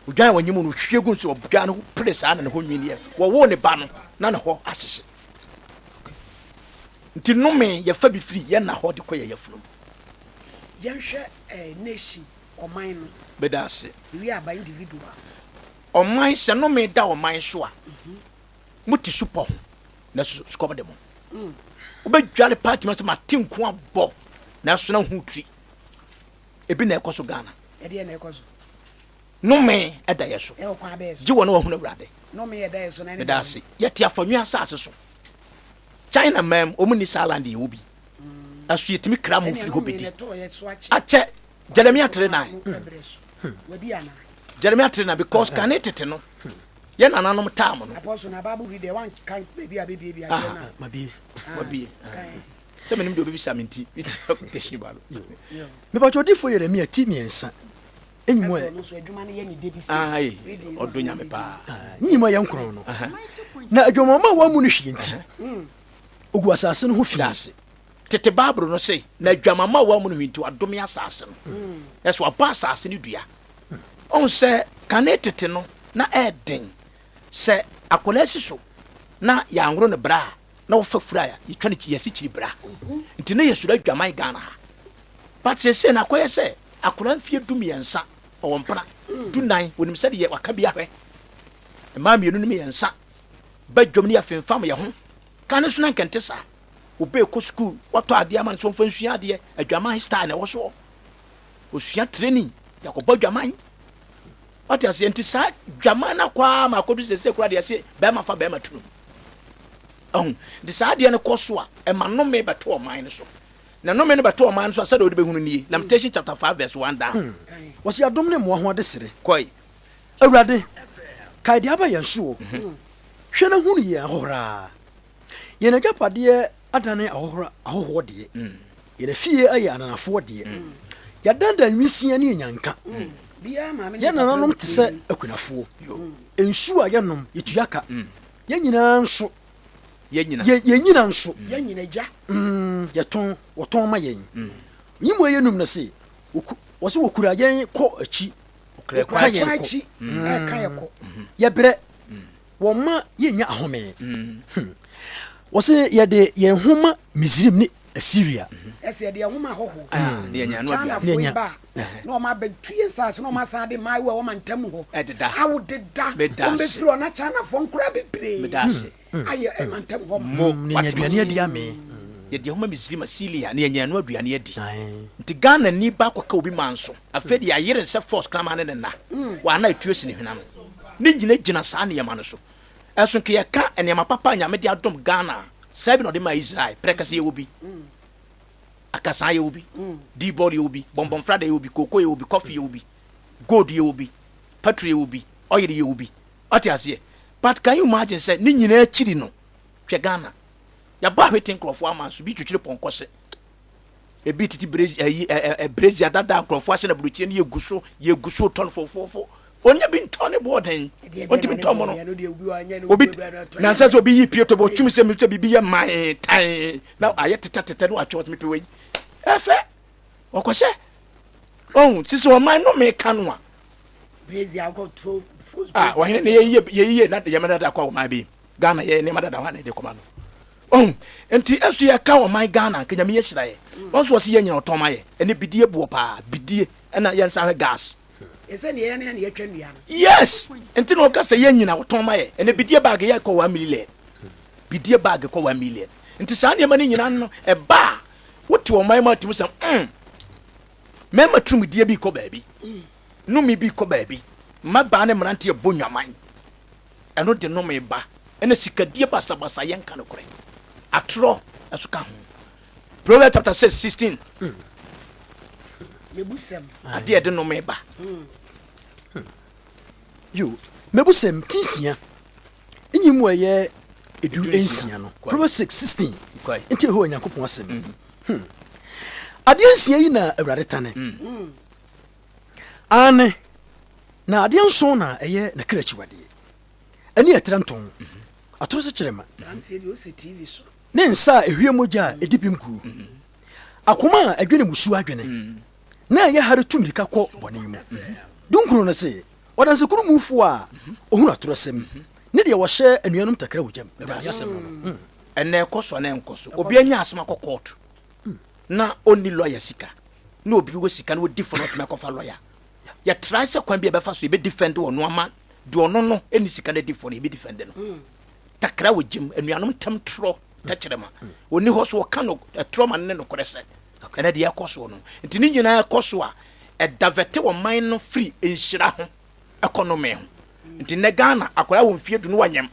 Odwan a wɔnyem no hwie gu nso ɔdwan no pere saa na ne hɔ nwini yɛ. Wɔwoo ne ba no na ne hɔ ahyehye. Nti nnome yɛfa bi firi yɛn na hɔ de kɔ yɛn yafunu mu. Yɛnhwɛ eh, nation, ɔman no. Meda ase. Ewie aba individual. Ɔman, sɛ nnome da ɔman so a, mote supɔ ho nanso sukɔm de mo. Wobɛdware paa tumi sɛ mate nko abɔ nanso na ho tiri. Ebi na ɛkɔ so Ghana. Ɛdeɛ na ɛkɔ so. Nnome da yɛ so. Ɛwɔ kwan bɛyɛ so. Gye wɔn a wɔahunu Awurade. Nnome ɛda yɛ so na ɛne Meda ase. Yɛte afɔnwea asase so. China man mu, wɔn nni saa land yɛwɔ bi. Ɛso yɛtumi kra mo firi hɔ bɛdi. Akyɛ Jeremia 3 9. Jeremia 3 9 because kane tete no yɛ nananom taa mo no. Apostle na Bible reader wan kan baabi a bɛbie bi akyɛ na. Mabie. Mabie. Sɛ menim deɛ obɛbisa me nti. Quotation ba no. Mepatwɔ odiyifoɔ Yeremia ti mmiɛnsa nyimu a. Ɔdɔ Nyame paa. Nyimu a ɛyɛ nkron no. Na adwamammɔ a wɔammu no hwee nti, ogu asase no ho fi. Ase. Tete Bible no se, na adwamammɔ a wɔammu no hwee nti, wadome asase no. Ɛsɛ wabɔ asase no dua. Ɔhu sɛ kane tete no, na ɛyɛ sɛ akwadaa si so na yɛanworo no bra a, na wɔfa fura a yɛtwa no yɛsi kyiri bra. Nti na yɛsuro adwaman Ghana ha. But seesei no akɔyɛ sɛ akwadaa mfeɛ 13 ɔwɔ mpena, 14 wɔnim sɛdeɛ waka bi ahwɛ. Mmaa mmienu ne mmiɛnsa ba dwam ne yɛfemfam yɛn ho. Kane so na nka ɛnte saa. Obi rekɔ sukuu, wɔtɔ adeɛ ama no sɛ ɔmfa nsua adeɛ, adwaman style na ɛwɔ soɔ. Ɔsua training, yɛakɔbɔ adwaman. Wate aseɛ? Nti saa dwaman no akɔ ara ma akɔdu seesei koraa deɛ yɛse bɛrima fa bɛrima tunu. Ahu? Nti saa adeɛ no kɔ so a, ɛma nnome bɛto ɔman no so. Na nnome no bɛto ɔman no so a, sɛdeɛ wode bɛhunu nie, Lamentation chapter 5 verse 1 down. Wɔsi adom ne mmoa ho adesrɛ. Kɔe. Awurade, kae deɛ aba yɛn soɔ, hwɛ na hunu yɛn ahohora. Yɛn agyapadeɛ adane ahohora ahɔhoɔ deɛ, yɛn afie ayɛ ananafoɔ deɛ. Yɛadandan nwisiaa ne anyanka, yɛn nananom te sɛ akunafoɔ. Nsuo a yɛnom, yɛtua ka, yɛn nyinaa nso, Yɛn nyina. Yɛn nyina nso. Yɛn nyina gya. Mm, yɛtɔn, wɔtɔn ma yɛn. Mm. Yi mu ɛyɛ num no se, wɔse wɔkura yɛn kɔ akyi. Wɔkura kwan akyi. Mm. Ɛka yɛ kɔ. Mm. Yɛbrɛ. Mm. Wɔma yɛnya ahome. Mm. Hmm. Wɔse yɛde yɛn ho ma Misrim ne Asiria. Ɛsɛ yɛde yɛn ho ma ahɔhoɔ. Ah, ne yɛnya no aduane. Chinafoɔ yi ba na wɔn abɛtu yɛn nsaase na wɔn asan de mmaayewa a wɔn ntam hɔ. Ɛdeda. Awo deda. Wɔn bɛfiri hɔ na Chinafoɔ nkora bebree. Meda ase. Ayɛ ɛmantam hɔ ma. Mo, Ne wate aduane m'ase. adi amee. Yɛde yɛn ho ma Misrim, Asiria, na yɛanya ɛno aduane adi. Nti Ghana ni ba kɔka obi man so. Afei de yɛayere no sɛ force kraman ne ne nna. Wɔ ana etuo si ne hwene ano. Ne nyina gyina saa nneɛma no so. Ɛso nka yɛka nneɛma papa a Nyame de adom Ghana a, saa bi na ɔde maa Israel. Prɛkɛsɛ yɛwɔ bi. Akasaa yɛwɔ bi. Dibɔd yɛwɔ bi. Bɔnbɔnfrada yɛwɔ bi. Kooko yɛwɔ bi. Kɔfe yɛwɔ bi. Gold yɛwɔ bi. Petrol yɛwɔ bi. Oil yɛwɔ bi. Wate aseɛ? But can you imagine sɛ ne nyinaa akyiri no, hwɛ Ghana. Yɛabɔ ahwete nkurɔfoɔ ama nso, bi twitwiri pɔnkɔ se. Ebi tete brezi ayi ɛ ɛ brezi adada nkurɔfoɔ ahyɛ no aburokyire no yɛgu so, yɛgu so tɔ no fofoofo. Ɔnya bi ntɔ ne boɔ den. Ɔntumi ntɔ mo no. Obi nansa sɛ obi yi pie to bɔ ɔtumi sɛ sɛ biribi yɛ man tan na ayɛ tetɛtetɛ na watwe wɔsɛ mepɛ wei. Ɛfɛ ɔkɔhyɛ. Ɔhu sisi ɔman no meka no a. Ah, ɔhene ne yɛyiye yɛyiye na yɛma dada kɔ ɔman bi Ghana yɛ nneɛma dada hɔ na yɛde kɔma no. Ɔhu nti ɛso yɛka ɔman Ghana nka Nyame yɛ hyira yɛ. Wɔn nso wɔsi yɛ nyina ɔtɔn ma yɛ. Ɛne bidie boɔ paa bidie ɛna yɛn nsa hwɛ gas. Ɛsɛ ne yɛn ne yɛtwa nnua no. Yes nti na ɔka sɛ yɛn nyina ɔtɔn ma yɛ. Ɛne bidie bag yɛ kɔ 1 million. Bidie bag kɔ 1 million. Nti saa nneɛma no nyinaa no ɛba a wote ɔman mu atumi sɛ mmarima tumidie bi kɔ baabi. Nnome bi kɔ baabi. Mmabaa ne mmeranteɛ bɔ nnwaman. Ɛno de nnome ba. Ɛna sikadie basabasa yɛnka nokorɛ. Atorɔ nso ka ho. Proverbs chapter 6 16. Mebusɛm. Adeɛ ɛde nnome ba. Yo, Mebusɛm ti nsia nyi mu a ɛyɛ 16 no. Proverbs 6 16. Nti Yehowa Nyankopɔn asɛm. Adeɛ nsia yi na Awurade tane. Aane, na adeɛ nson na ɛyɛ n'akra akyiwadeɛ, ɛne ɛterɛ ntɔn, atoro sekyerɛma, ne nsa a ɛhwie mogya a ɛdi bem guo, akoma a ɛdwene mmusuo adwene, na ɛyɛ hare tu mmirika kɔ bɔne mu. 19 no se, Ɔdansekurumufo a ohunu atorɔsɛm, ne deɛ wɔhyɛ anuanom takra wɔ gyam. Awurade asɛm no no. Ɛnna ɛkɔ so anaa ɛnkɔ so? Obi anya asɛm akɔ kɔɔto na ɔnni lɔya sika, na obi wɔ sika na ɔdi fɔ na ɔtumi akɔfa lɔya. Yɛtrae sɛ kwan bi a yɛbɛfa so yɛbɛdifɛnde ɔno ama deɛ ɔno no ɛnni sika no adi fɔ no, yɛbɛdifɛnde no. Takra wɔ gyam, anuanom ntam torɔ tɛkyerɛma. Ɔnni hɔ so ɔka no ɛtorɔ ma no ne nokorɛ sɛ ɛnɛ deɛ ɛkɔ soɔ no. Nti ne nyinaa ɛkɔ so a, ɛdavɛte ɔman no firi nhyira ho ɛkɔ nnome ho. Nti nnɛ Ghana akwadaa wɔ mfie du no wanyem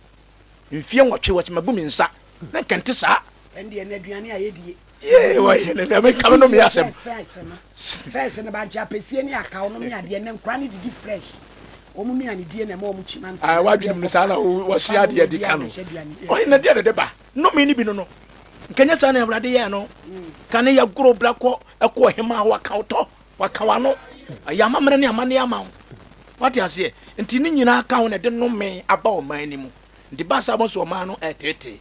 mfie nwɔtwe wɔsi mabu me nsa na nka nte saa. Ɛndeɛ na aduane a yɛdie. Yee wɔyɛ ne deɛ menka me no me asɛm. First no first no bankye apɛsie ne akaw nom ne adeɛ nnɛ nkwadaa no didi fresh wɔn nnuane die na ɛma wɔn kyima ntɛm. Ah wadwene mu no saa na wasua adeɛ de ka no ɔhe na deɛ dede ba nnome no bi no no nka nyɛ saa na awurade yɛɛ no ka ne yɛ goro bra kɔ ɛkɔ ɔhema hɔ aka wotɔ Waka w'ano. Ɛyɛ amammerɛ ne amanneɛ ama wo. Wate aseɛ? Nti ne nyinaa ka ho na ɛde nnome aba ɔman no mu. Nti ba saa bɔ nso ɔman no ɛreteetee.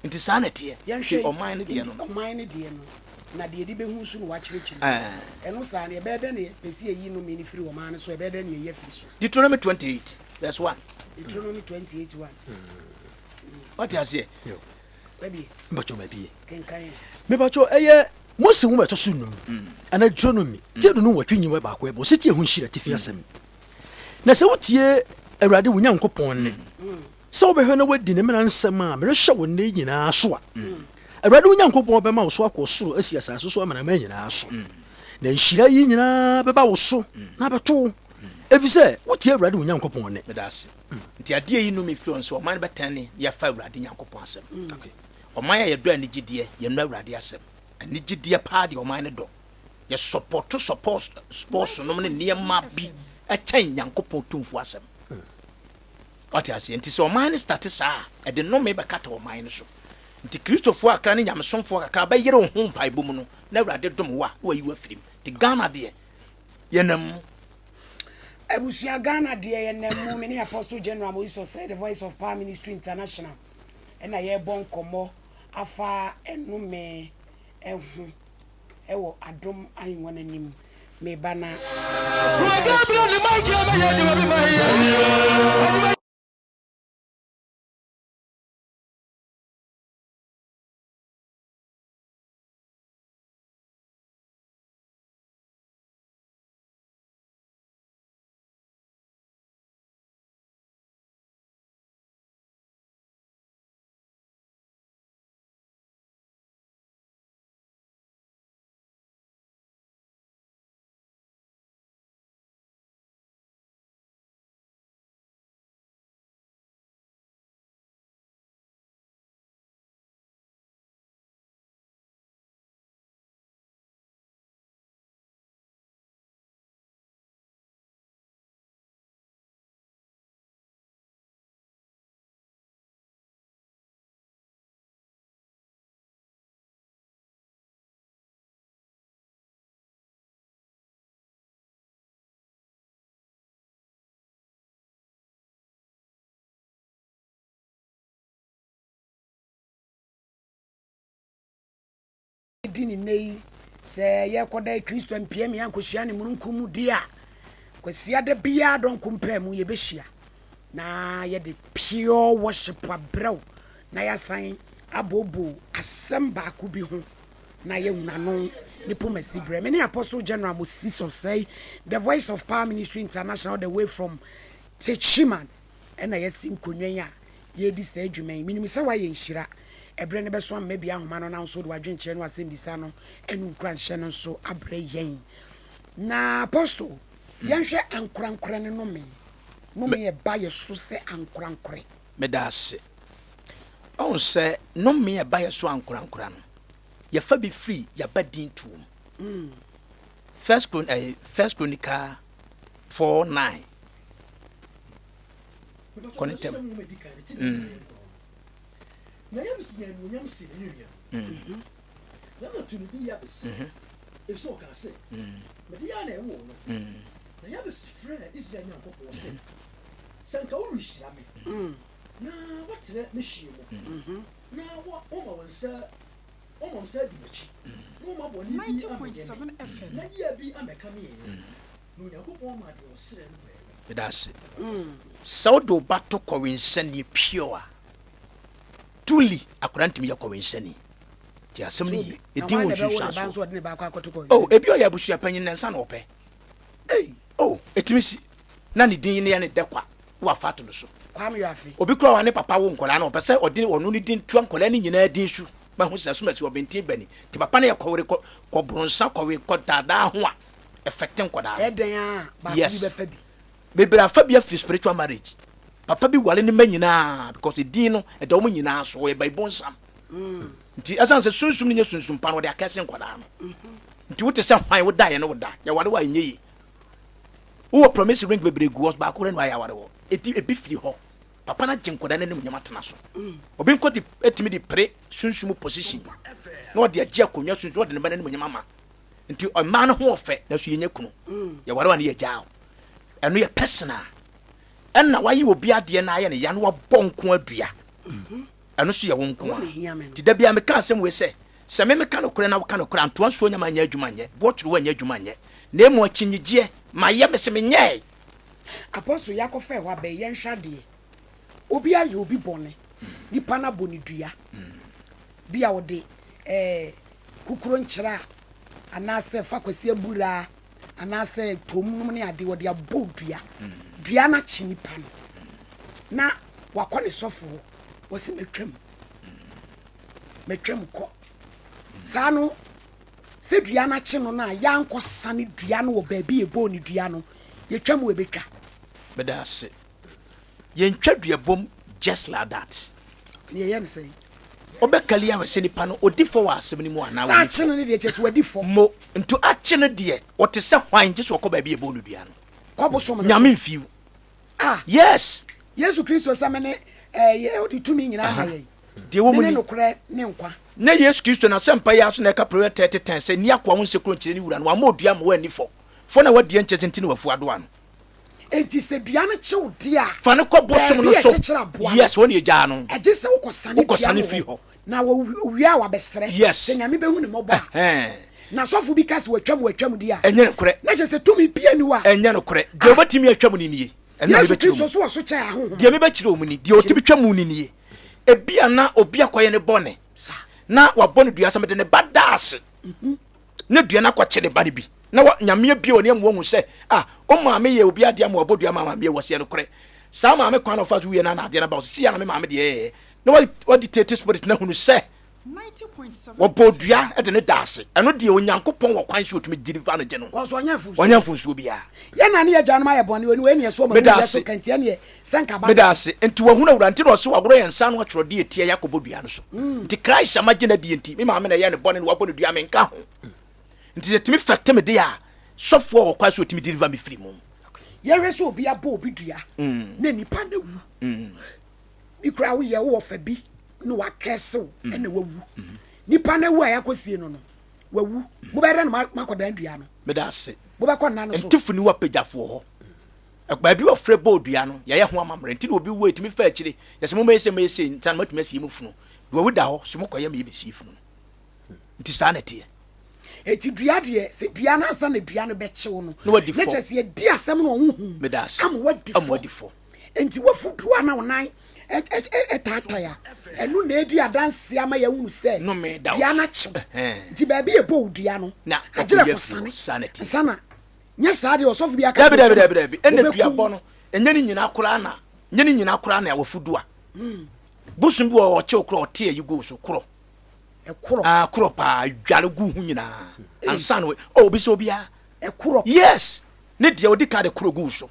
Nti saa na ɛteɛ. Yɛnhwɛ Nti ɔman no deɛ no no. Ɔman no deɛ no, na deɛ yɛde bɛhu nso na wakyerɛkyerɛ mu. Ɛno saa no, ɛbɛyɛ dɛn na yɛpɛ sɛ yɛyi nnome no firi ɔman no so? Ɛbɛyɛ dɛn na yɛyi afiri so? Deuteronomy 28 verse 1. Deuteronomy 28 1. Wate aseɛ? Wabie? Mpakyɛ mabie. Kenkan ɛ. Mepakyɛ ɛyɛ Mose nwoma ɛtɔ so num anaa Deuteronomy ti aduonu nwɔtwe nyiwa baako ɛbɔ ɔsetie ho nhyira atifi asɛm. Na sɛ wotie Awurade wo Nyankopɔn nne, sɛ wobɛhwɛ na woadi ne mmara nsɛm a merehyɛ wo nnɛ yi nyinaa so a, Awurade wo Nyankopɔn bɛma wo so akɔ ɔsoro asi asase so amanaman nyinaa so. Na nhyira yi nyinaa bɛba wo so na abɛto wo, efisɛ wotie Awurade wo Nyankopɔn nne. Meda ase. Nti adeɛ yi nnome firi wɔn sɛ ɔman no bɛtɛne na yɛafa Awurade Nyankopɔn asɛm. Ɔman a yɛdɔ anigyedeɛ, yɛnnɔ Awurade asɛm. Anigyedeɛ paa deɛ ɔman no dɔ. Yɛ sɔpɔto sɔpɔ sports nom ne nneɛma bi kyɛn Nyankopɔn tumfoɔ asɛm. Wate aseɛ? Nti sɛ ɔman no starte saa a, ɛde nnome bɛkata ɔman no so. Nti Kristofoɔ kakra ne nyamesomfoɔ kakra bɛyere wo ho mpaebɔ mu no, na Awurade dom wo a, na wayi wo afiri mu. Nti Ghana deɛ, yɛnam mu. Abusua Ghana deɛ yɛnam mu. Me ne Apostle General Moise Osei, The Voice of Power Ministry International ɛna yɛrebɔ nkɔmmɔ afa nnome ho wɔ adom ahengua no anim. Meba na Di ne nnɛ yi, sɛ yɛrekɔda Kristo ampia me ankɔhyia ne mununkum mu deɛ a, Kwasiada biara dɔnko mpaa mu yɛbɛhyia na yɛde pure worship abrɛ wo na yɛasan abooboo asɛm baako bi ho na yɛahunu ano ne pomasi berɛ. Me ne Apostle General Moses Osei, The Voice of Power Ministry International all the way from Techiman ɛna yɛasi nkonnwa yi a yɛredi saa dwuma yi. Menim sɛ woayɛ nhyira. Ɛberɛ no bɛso ama mabue ahoma no na wo nso wode w'adwenkyerɛ ne w'asɛmmisa no ne wo nkuranhyɛ no nso abrɛ yɛn. Na Apostle, yɛnhwɛ ankorankorɛ no nnome. Nnome ɛba yɛ so sɛ ankorankorɛ. Meda ase. Ɔhu sɛ nnome a ɛba yɛ so ankorankora no, yɛfa bi firi yɛaba din tuo mu. First, Chron eh, First Chronicle 4 9. Kɔ ne ntɛm. Na Yabes nyaa anuonyam sen ne nuanom. Na na ɔto ne din Yabes, efisɛ ɔkaa sɛ, Mede yɛ ara na ɛwoo no. Na Yabes frɛɛ Israel Nyankopɔn sɛ, Sɛ anka worehyira me, na woatrɛ me hyeɛ mu, na woama wo nsa woama wo nsa adi m'akyi, na woamma bɔne bi ammɛyɛ me, na yea bi ammɛka me ɛ! Na Onyankopɔn maa deɛ ɔsrɛɛ no baa mu. Meda ase. Sɛ wode wo ba to kɔwensani pure a, truly akwadaa no tumi yɛ kɔwensani. Nti asɛm no yie. Na Ɛdin hwan wɔ na ɛbɛwo ne ba nsunsuansoɔ. nso ɔde ne ba akɔ akɔto Oh, kɔwensani? ebi ɔyɛ abusua panyin na nsa na ɔpɛ. Ei! Oh, ɛtumi si. Na ne din no yɛ ne dɛ kwa, na wafa ato no so. Kwame Yoafe. Obi koraa wa ne papa wo nkwadaa no, ɔpɛ sɛ ɔde ɔno ne din tua nkwadaa no nyinaa din so. Mahu sɛ asomasi ɔbɛnten bani. Nti papa no yɛ kɔwere kɔ kɔbronsa kɔwe kɔ daadaa ho a, ɛfɛte nkwadaa no. Ɛyɛ dɛn ara a, baako bi Yes. bɛfa bi. Bebree afa bi afiri spiritual marriage. Papa bi ware ne mma nyinaa because edin no ɛda wɔn nyinaa so, ɔyɛ baibonsam. Nti ɛsan sɛ sunsum no nyɛ sunsum pa no ɔde akɛse nkwadaa no. Nti wote sɛ hwan woda yɛ ne woda yɛware wo a ɛnyɛ yie. Wowɔ promise ring bebree gu hɔ baako na ayɛ aware wɔ. Eti ebi firi hɔ. Papa no agye nkwadaa no anim nyɛma tena so. Obi nkɔ de etumi de pere sunsum position na ɔde agye akonnwa sunsum ɔde ne ba no anim nyɛma ma. Nti mmaa no ho ɔfɛ nanso yɛnyɛ kunu. Yɛware wa ne yɛgyaa o. Ɛno yɛ personal. Ɛna wayɛ obi adeɛ na ayɛ ne ya na wabɔ nko adua. Ɛno nso yɛ wo nko a. Nti da biara meka asɛm wei sɛ, sɛ me meka nokorɛ na woka nokorɛ a, ntoa nsuo nyɛ ma nyɛ adwuma nyɛ, boɔ twere wo anyɛ adwuma nyɛ. Na mmom akyinnyegyeɛ, mayɛ mese menyɛɛe. Apostle yɛakɔfa ɛhɔ abɛn yɛnhwɛ adeɛ obi ayɛ obi bɔne nipa no abɔ ne dua bi a ɔde ɛɛ kukuro nkyerɛ a anaasɛ fa kwasi aburaa anaasɛ tom nom ne ade wɔde abɔ dua dua no akye nipa no na wakɔ ne sɔfo hɔ wɔsi matwam matwam kɔ saa no sɛ dua no akye no no a yɛankɔ sane dua no wɔ baabi yɛbɔɔ ne dua no yɛtwam wɔ ɛbɛtwa. Meda ase. Yɛntwa dua bom just like that. Ne yɛyɛ no sɛn? Wobɛkali ahwɛ sɛ nipa no ɔdi fɔ wɔ asɛm no mu anaa Sɛ ɔnni akye fɔ. no no deɛ kyerɛ sɛ wadi fɔ. Mo, nti akye no deɛ ɔte sɛ hwan gye sɛ ɔkɔ baabi a yɛbɔɔ no dua no. Kɔ bosom no so. Nyame mfiw. Ah! Yes! Yesu Kristo sɛ mene ɛɛ ɔde tumi nyinaa ama yɛn. Deɛ ɛwɔ mu Mene ni. nokorɛ ne nkwa. Na Yesu Kristo n'asɛmpa yi ara so na ɛka Proverbs 30 10 sɛ, Nni akoa ho nsekuro nkyerɛ ne wura no, wamma odua amma wanni fɔ. Fɔ na wadi ɛnkyɛ sɛ nti na wafu adoa no. Enti sɛ dua no kye wo deɛ a, Fa no kɔ bosom baabi no a so. ɛkyekyere aboa no, Yes, hɔ na yɛgyaa no. ɛgye sɛ wokɔsane dua Wokɔsane no firi hɔ. hɔ. Na wɔwie a wabɛsrɛ Yes. sɛ Nyame bɛhu ne mmɔbɔ a. Ɛhɛn. Na sɔfo bi ka sɛ watwam watwam deɛ a, Ɛnyɛ nokorɛ. na kyerɛ sɛ tumi biara nni hɔ a. Ɛnyɛ nokorɛ. Deɛ ɔbɛtumi atwa mu no nie. Ɛno na Yesu mebɛkyerɛ Kristo mu. so wɔ so kyɛn ahonhom. Deɛ mebɛkyerɛ mu ni, deɛ ɔtumi twa mu no nie. Ebia na obi akɔyɛ ne bɔne, na wabɔ no dua sɛ mede ne ba da ase. Na dua no akɔkye ne ba no bi. Na wa, Nyame abue w'ani ama wahu sɛ, ah, wo maame yɛ obi adeɛ ama wabɔ dua ma maame yɛ wɔseɛ nokorɛ. Saa maame kwan na ɔfa so wuiɛ no na adeɛ no aba wo so. Sei ara na me maame deɛ yɛɛyɛ. Na wa, wadi tete spirit no ahunu sɛ wɔbɔɔ dua de no da ase. Ɛno deɛ Onyankopɔn wɔ kwan sɛ ɔtumi deliver no gye no. Kɔso ɔnyɛ mfomsoɔ. Ɔnyɛ mfomsoɔ biara. Yɛn na ne yɛ agyanom ayɛ bɔne, wei ne ɛso ɔma Meda mu yɛ ase. so kɛnti ɛneɛ sɛ nka ba Meda ase. Nti wahunu Awurade nti na ɔse waworɔ yɛn nsa ano atwerɛdeɛ etia yɛ akɔbɔ dua no so. Nti Christ a magye no adie nti, me maame na ɛyɛ ne bɔne na wabɔ no dua menka ho. Nti sɛ ɛtumi fɛte me deɛ a, sɔfoɔ wɔ kwan sɛ ɔtumi deliver me firi mu. Yɛhwɛ sɛ obi abɔ obi dua na nipa no awu. Bi koraa woyɛ wowɔ fa bi na wakɛse wo ɛna wawu. Nipa no awu a yɛakɔsie no no, wawu. Mobɛyɛ dɛn na moakɔdan dua no? Meda ase. Mobɛkɔ nna no so. Ntifo ni w'apagyafoɔ hɔ. Baabi a wɔfrɛ bɔɔ dua no, yɛayɛ ho amammerɛ. Nti na obi wu a yɛtumi fa akyire. Yɛsɛ momma yɛsɛ momma yɛsɛ nti na moatumi asie mo funu. Deɛ wawu da hɔ, so mokɔyɛ ma yɛbɛsie funu no. Nti saa na ɛteɛ. Eti dua deɛ, sɛ dua no ansa na dua no bɛkyew no, Na wadi na fɔ. kyerɛ sɛ yɛdi asɛm no ɔho hu Meda ase. ama wadi Ama fɔ. wadi fɔ. Enti wafu dua na wo nan ɛtaatae a, ɛno na edi adanse ama yɛahunu sɛ Nnome da wo dua no so. akyew. Ɛhɛn. Nti baabi a ɛbɔ wo dua no, Na agyerɛ wakɔyi afiri kɔsane hɔ. Saa na ɛteɛ. ansa na nyɛ saa deɛ ɔsɔfo bi aka Dabi, sɛ dabi, ɔtwam dabi, dabi. Ɛna wɔbɛkum duabɔ no, ɛnyɛ ne nyinaa koraa na, nyɛ ne nyinaa koraa na wafu dua. Bosom bi wɔ hɔ ɔkyew korɔ, ɔte ayi gu wo so, korɔ. Ɛkorɔ. Ah, korɔ paa, dware gu ho nyinaa. Ansa na, oh, obi sɛ obiara. Ɛkorɔ. Yes! Ne deɛ ɔdi kan de korɔ gu wo so.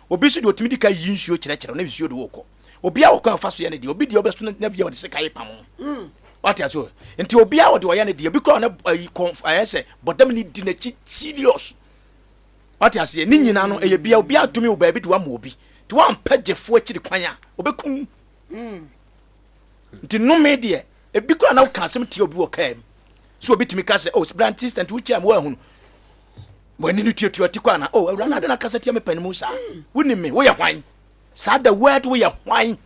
Obi nso deɛ ɔtumi di kan yi nsuo kyerɛkyerɛ na nsuo de wo kɔ. Obiara wɔ kwan a ɔfa so yɛ ne deɛ. Obi deɛ ɔbɛso na bia ɔde sika yɛ pamo. Wate ase o. Nti obiara wɔ deɛ ɔyɛ ne deɛ. Obi koraa ɔne ayi kɔn ayɛ sɛ bɔdam ne di n'akyi serious. Wate aseɛ ne nyinaa no ɛyɛ bia obiara tumi wɔ baabi de wama obi. Nti wampɛ gyefoɔ akyiri kwan a ɔbɛkum. Nti nnome deɛ ebi koraa na woka asɛm tia obi wɔ kaa mu. So obi tumi ka sɛ oh brante sister nti wokyia mu woahunu. W'ani no tuatua ti kɔ ana? Oh, awura no ade na kasa tia me pɛn mu saa. Wonim me, woyɛ hwan? Saa the word woyɛ hwan?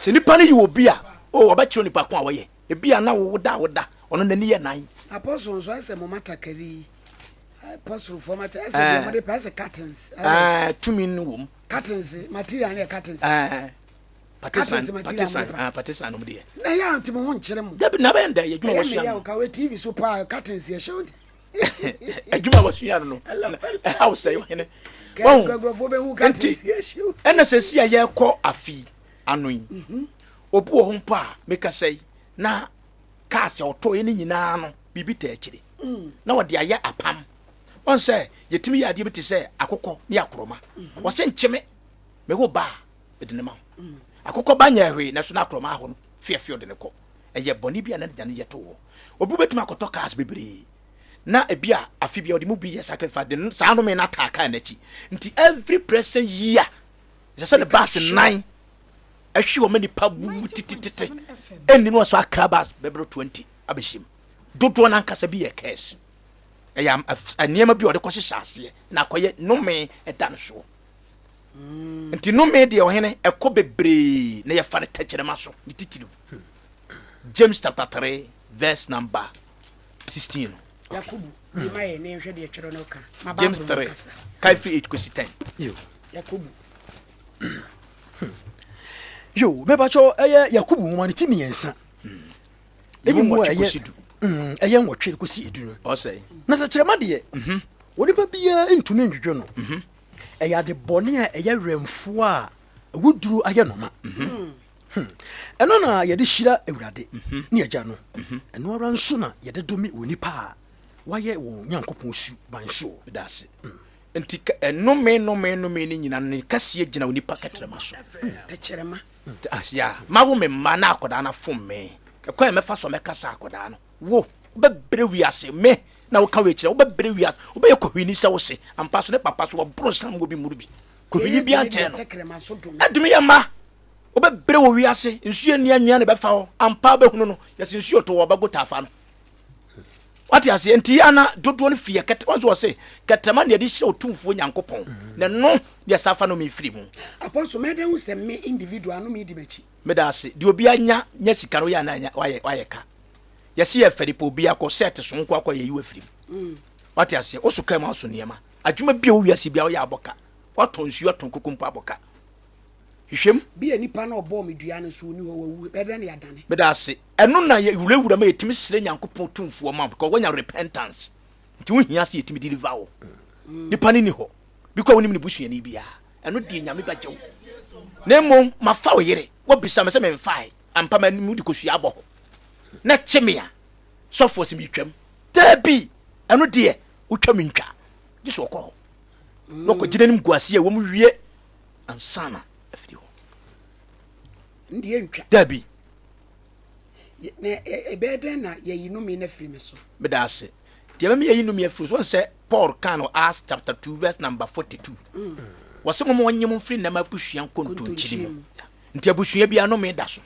Sɛ nipa no yɛ obi a, oh, ɔbɛkyerɛ nipa ko a wɔyɛ. Ebi a na wo da woda, ɔno n'ani yɛ nan. Apostle nso ayɛ sɛ mo matakari yi. Apostlefoɔ ma ɛsɛ deɛ wɔde pɛ ɛsɛ curtains. Ɛɛ tumi no wɔ mu. Curtains material no yɛ curtains. Ɛɛ partisan partisan ah partisan nom deɛ. Na yɛ anti mo ho nkyerɛ mo. Dabi na bɛyɛ ndɛ yɛ adwuma wɔsua no. Ɛyɛ meyɛ o kawe TV so paa curtains yɛ hyɛ. Adwuma wɔsua no no ɛha wo sɛ ɔhene. Wɔn nkurɔfoɔ bɛhu curtains yɛ hyɛ. Ɛna sɛ si a yɛkɔ afi ano yi. Mhm. Obi wɔ hɔ mpo a meka sɛ na cars a ɔtɔeɛ no nyinaa no biribi taa akyire na wɔde ayɛ apam wɔn sɛ yɛtumi yɛ adeɛ bi te sɛ akokɔ ne akorɔma mhm. wɔse nkyeme mewo ba a mede ne ma wo mm. akokɔ ba nyɛ hwee nanso na akorɔma ahɔ no fiafia ɔde ne kɔ ɛyɛ bɔne bi a na ne no yɛ to hɔ obi bɛtumi akɔtɔ cars bebree na ebi a afe bi a ɔde mu bi yɛ sacrifice de saa nnome no ataa kaa n'akyi nti every present year ɛsɛ sɛ ne baase nan ɛhwe wɔn nipa wuwu titititi ɛnni no ɔsɔ akra bas bɛbɛrɛ 20 abɛhyɛ mu dodoɔ no ankasa bi yɛ curse ɛyɛ nneɛma bi a ɔde kɔhyehyɛ aseɛ na akɔyɛ nnome ɛda no soɔ mm. nti nnome deɛ ɔhene ɛkɔ bebree na yɛfa no tɛkyerɛma so ne titiriw James chapter 3 verse number 16 no Yakubu bi ma yɛ ne nhwɛ deɛ twerɛ no ka James 3 kae firi 8 kɔsi 10 Yakubu yo mɛbakyɛ ɛyɛ Yakubu nwoma no ti mmiɛnsa Ɛyi mu a ɛyɛ mm, ɛyɛ nwɔtwe kɔsi edu no. Ɔsɛe. Na sɛkyerɛma deɛ, mhm. onipa biara ntumi ndwudwo no. Mhm. Ɛyɛ ade bɔne a ɛyɛ werɛmfoɔ a awuduro ayɛ no ma. Mhm. Hmm. Ɛno na yɛde hyira Awurade ne Agya no. Ɛno ara nso na yɛde dome onipa a wayɛ wɔn Nyankopɔn su ban soɔ. Medase. Mm. Nti nnome nnome nnome no nyina ne kɛseɛ gyina onipa kɛtrɛma so. Kɛkyerɛma. Ya, mawo me mma na akwadaa no afom me. Ɛkwan a mɛfa so a mɛkasa akwadaa no. Wo, wobɛbrɛ wiase, me na woka wei kyerɛ, wobɛbrɛ wiase, wobɛyɛ kɔhwini sɛ wo se. Ampa so ne papa so wɔboro nsa mu obi mmuru bi. Kɔhwini bi ankyɛn no. Ɛdumi yɛ mma. Wobɛbrɛ wɔ wiase, nsuo nni anwea na ɛbɛfa hɔ. Ampa wobɛhunu no, yɛse nsuo to wɔ ɔbɛgo taafa no. Wate aseɛ? Nti yɛ ana dodoɔ no firi yɛ kɛtɛ, wɔn nso wɔse kɛtɛma na yɛde hyira Otumfoɔ Nyankopɔn, na ɛno na yɛsan fa nnome firi mu. Apostle, mɛdɛn hu sɛ me individual no medi m'akyi? Meda ase. Deɛ obiara nya nya sika no woyɛ ana anya wayɛ wayɛ ka. Yɛse yɛ fɛre pɛ obiara kɔ set so nko akɔ yɛyi wafiri mu. Wate aseɛ? Woso kaa mu aso nneɛma. Adwuma bi a wɔ wiase biara woyɛ abɔ ka. Watɔn nsuo atɔn koko mpo abɔ ka. Hwehwɛ mu. Bi a nipa no a ɔbɔɔ me dua no nso ɔnni hɔ, wawu, ɛbɛyɛ dɛn na yɛadane? Meda ase. Ɛno na yɛ wurawura ma yɛtumi srɛ Nyankopɔn tumfoɔ ma wo because woanya repentance. Nti wo hia sɛ yɛtumi deliver wo. Nipa no ni hɔ. Bi koraa wonim ne busuani biara. Ɛno deɛ Nyame bɛgye wo. Na mmom mafa wo yere, woabisa me sɛ memfae. Ampa m'anim wode kosua abɔ hɔ. Na kye me a, sɔfoɔ sɛ metwam. Daabi! Ɛno deɛ wotwa me ntwa. Gye sɛ ɔkɔ hɔ. Na ɔkɔgyina anim gu aseɛ a ɛwɔ mu wie ansa na afiri hɔ. Ndeɛ ntwa. Dabi. Na ɛbɛyɛ dɛn na yɛyi nnome no afiri me so? Meda ase. Deɛ ɛbɛma yɛyi nnome afiri so, wɔn sɛ Paul kan no Acts chapter 2 verse number 42. Mm. Wɔsɛ mo ma wɔnye mo mfiri nnɛma abusua nkontonkyiri mu. Nti abusua bi anome da so.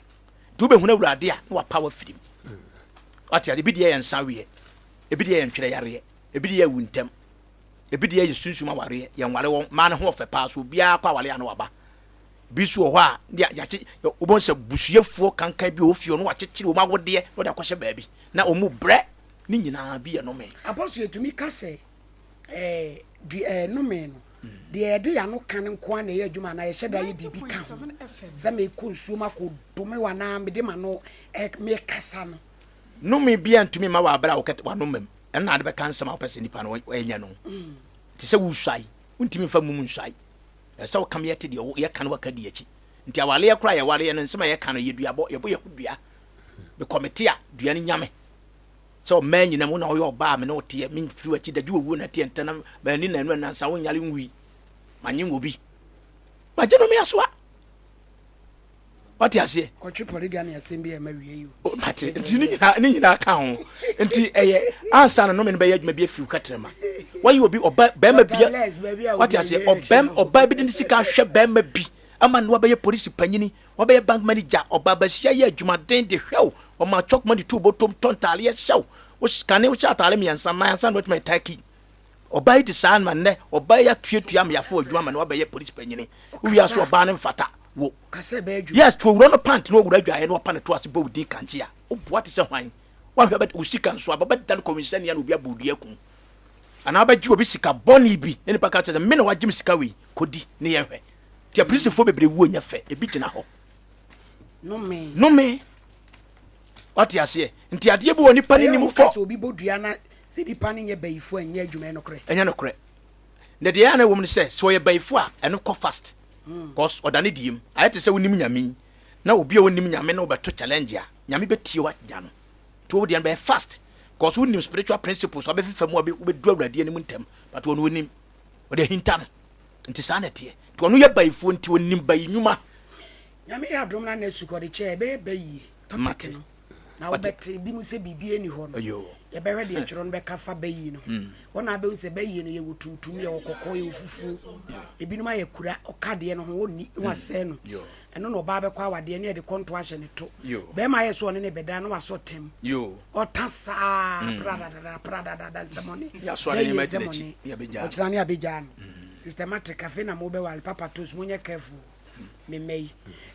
Nti wobɛhunu Awurade a na wapa wafiri mu. Wate ase, ebi deɛ yɛ nsa weɛ, ebi deɛ yɛ ntwerɛ yareɛ, ebi deɛ yɛ awu ntɛm. Ebi deɛ yɛ sunsum awareɛ, yɛnware wɔn, mmaa no ho ɔfɛ paa so obiara kɔ aware a na waba. Ebi nso wɔ hɔ a, ne yɛakye, wobɛhu sɛ busuafoɔ kankan bi wɔ fie hɔ na wakyekyere wɔn awodeɛ na wɔde akɔhyɛ baabi na wɔn mu brɛ ne nyinaa bi yɛ nome. Apostle yɛtumi ka sɛ ɛɛ du ɛɛ nome no deɛ yɛde yɛn ano ka no nko ara na ɛyɛ adwuma anaa yɛhyɛ da yɛ biribi ka ho sɛ mekɔ nsuo mu akɔ dome wo anaa mede m'ano ɛ mekasa no. Nome biara ntumi mma wɔ abere a wokɛt w'ano mam. Ɛno na ade bɛka nsɛm a wopɛ sɛ nipa no ɛnyɛ no. Te sɛ wosuae, wontumi mfa mum nsuae. Ɛsɛ sɛ wokam yɛ te deɛ yɛka no waka di akyi. Nti awareɛ koraa yɛwareɛ no nsɛm a yɛka no yɛ duabɔ, yɛbɔ yɛ ho dua. Mekɔ mete a, dua no nya me. Sɛ ɔmaa nyina mu na ɔyɛ ɔbaa a me ne wo teɛ, memfiri w'akyi da, gye owuo na ɛteɛ ntɛnam, manni nanu anansa, wonyare nwui. Manye wɔ bi. Magye no me asoa. Wate aseɛ? Kɔtwe polygamy asɛm bi a ɛma wie yi o. Mate nti ne nyinaa ne nyinaa ka ho nti ɛyɛ ansa na nnome no bɛyɛ adwuma bi afiri wo katrama. Wɔyɛ obi ɔba bɛrima bi wate aseɛ ɔbɛm ɔbaa bi de ne sika ahwɛ bɛrima bi ama no wabɛyɛ polisi panyini wabɛyɛ bank manager ɔbaa basia yɛ adwumaden de hwɛ wo ɔma chop money tu bɔtɔm tɔ ntaareɛ hyɛ wo kane wohyɛ ataare mmiɛnsa nan ansa na watumi ayɛ turkey. Ɔbaa yi te saa ma nnɛ ɔbaa yi atuatua mmeafo adwuma ma no wabɛyɛ polisi panyini. Wowie so ɔbaa no mfata wo. Yes, to owura no pant na owura adwaeɛ na wapa ne to ase bɔ wo din kankye a, woboa te sɛ hwan? Woahwɛ bɛ wo sika nso aba bɛda no kɔwinsani a na obi abɔ wo dua akum. Anaa wobɛgye obi sika bɔne bi na nipa ka kyerɛ sɛ me na wagye me sika wei kɔdi ne yɛnhwɛ. Nti apolisifoɔ bebree wuo nyɛ fɛ, ebi gyina hɔ. Nome. Nome. Wate aseɛ? Nti adeɛ bi wɔ nipa ne nim fɔ. Sɛ obi bɔ dua na sɛ nipa no nyɛ bayifo a ɛnyɛ adwuma, ɛyɛ nokorɛ? Ɛnyɛ nokorɛ. Na deɛ ɛyɛ a na ɛwɔ mu ne sɛ, sɛ ɔyɛ bayifo a, ɛno kɔ fast. Cause ɔda ne deɛ mu. Ayɛ te sɛ wonim Nyame yi, na obi a ɔnnim Nyame ne wo bɛto challenge a, Nyame bɛtie wo agya no. Nti wo deɛ no bɛyɛ fast. Cause wonim spiritual principles, wabɛfefa mu a wobɛdu Awurade anim ntɛm. But ɔno ɔnim. Ɔde ahinta no. Nti saa na ɛteɛ. Nti ɔno yɛ bayifoɔ nti ɔnim bayi nnwuma. Nyame yɛ adom na na asukɔde kyɛ a, ɛbɛyɛ bayie topic Mate. no. Na Wate. wobɛte bi mu sɛ biribi nni hɔ no. Ayoo. Yɛbɛhwɛ deɛ twerɛ no bɛka fa bayie no ho. Hɔ na abɛhu sɛ bayie no yɛwɔ tuntum, yɛwɔ kɔkɔɔ, yɛwɔ fufuo. Ebinom ayɛ kura, ɔka deɛ no ho, ɔnni, na wasɛe no. Ɛno na ɔbaa bɛkɔ awadeɛ na yɛde kɔnto ahyɛ ne to. Bɛrima ayɛ sɛ ɔne ne bɛda na wasɔ tɛm. Ɔta saa pradadada pradadada nsɛmɔne. Yɛasoa ne Bayie nneɛma adi n'akyi nsɛmɔne. na yɛabɛgyaa no. Ɔkyena ne yɛabɛgyaa no. Systematic, afei na mobɛware. Papa Toast, monyɛ careful. Me mma yi.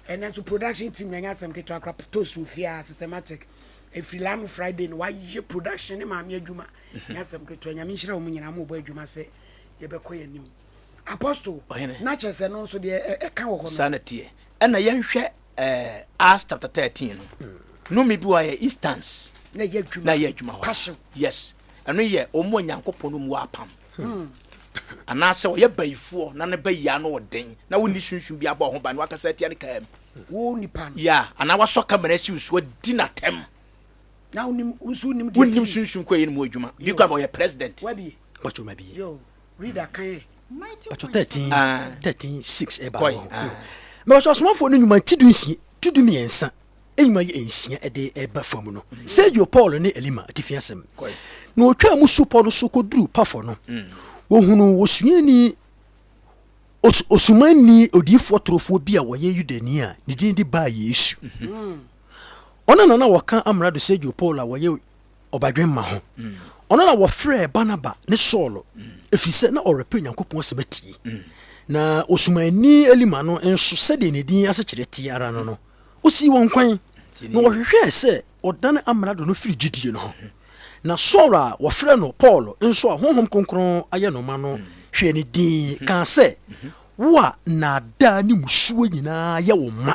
Ɛnɛ nso production team na ɛnyɛ asɛm ketewa koraa. Toast wɔ fie a systematic. Ɛfiri lano Friday no wayɛ production ne maame adwuma. Nyɛ asɛm ketewa. Nyame nhyira wɔn nyinaa mo bɔ adwuma sɛ yɛbɛkɔ yɛn anim. Apostle, Ɔhene. na kyerɛ sɛ no nso deɛ ɛka wɔ hɔ no. Saa na teɛ. Ɛna yɛnhwɛ eh, Acts chapter 13 no. Nnome bi wɔ hɔ a ɛyɛ instance. Na ɛyɛ adwuma. Na ɛyɛ adwuma hɔ. Passion. Yes. Ɛno yɛ wɔn a Nyankopɔn no mu wɔ apam. Anaasɛ ɔyɛ bayifoɔ na ne bayi ano ɔden na wonni sunsum bi abɔ ho ban na wakasa atia ne kaa mu. Wo nipa no. Yeah, anaa wasɔ kamera asi wo so adi n'atɛm. Na wonim nso wonim deɛ Wonnim ti. sunsum kɔ yɛ ne mu adwuma. Bi kora ɔyɛ president. Wabie. Pacho ma bi. Yo, reader kan ɛ. Pacho 13 Ah. 13 6 ɛba Kɔe, hɔ. ah. Mɛpacho asomafoɔ no nnwuma ti du nsia ti du mmiɛnsa nnwuma yɛ nsia ɛde ɛba fam no. Sergio Paul ne Elima atifi asɛm. Kɔe. Na wɔtwaa mu supɔ no so kɔduruu Pafo no, wɔhunuu osuani os, osumanni odiyifoɔ torofoɔ bi a ɔyɛ Yudani a ne din de Bar Yesu. Ɔno na na wɔka amrado Sergio Paul a wɔyɛ ɔbadwemma ho. Ɔno na wɔfrɛɛ Barnaba ne Saulo, ɛfiri sɛ na ɔrepɛ Onyankopɔn asɛm atie. Na osumanni Elima no nso, sɛdeɛ ne din asekyerɛ teɛ ara no no, ɔsii wɔn kwan, na wɔhwehwɛɛ sɛ ɔdane amrado no firi gyidie no ho. Na Saul a wɔfrɛ no Paulo nso a Honhom Kronkron ayɛ no ma no hwɛɛ no dinn kaa sɛ, Wo a nnaadaa ne mmusuo nyinaa yɛ wo ma,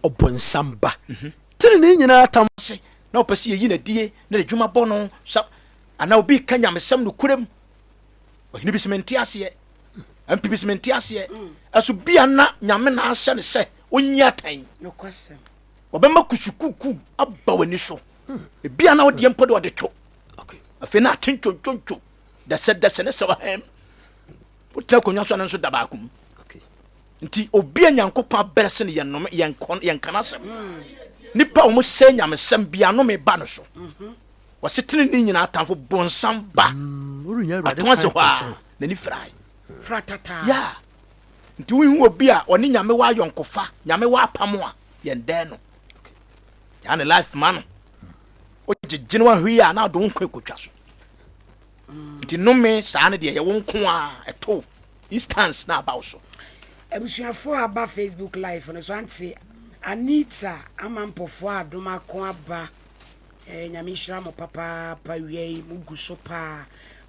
ɔbonsam ba, tenenee nyinaa tamfo, ase na ɔpɛ sɛ yɛyi no adie na n'adwuma bɔ no sa anaa obi reka nyamesɛm nokorɛm ɔhene bi sɛ mente aseɛ MP bi sɛ mente aseɛ ɛso bia na nyame na ahyɛ no sɛ ɔnyi atɛn Wɔbɛma kusukuukuu aba w'ani so. Ebia na wodeɛ mpo de ɔde to. Afei na ate ntwontwontwo dɛsɛdɛsɛ ne sɛ ɔhɛm. Wotena akonnwa so a no nso da baako mu. Nti obi a Nyankopɔn abɛrɛ se no yɛnnome yɛnka n'asɛm. Nipa a wɔn sɛ nyamesɛm bia nome ba no so. Wɔse tenenee nyinaa atamfo bonsam ba. Ato ase hɔ a n'ani firae. Yeah. Nti wohu obi a ɔne Nyame wɔ ayɔnkofa, Nyame wɔ apam a, yɛn dɛn no. Gyaa ne life ma no. Wogyegye no ahwe a na ɔde wo nkwa ekotwa so. Nti nome saa no deɛ yɛ wo nko a ɛto instance na aba wo so. Abusuafoɔ a aba Facebook live no so ante Anita Amampɔfoɔ adom ako aba eh, Nyame nhyira mo papaapa wia yi mo gu so paa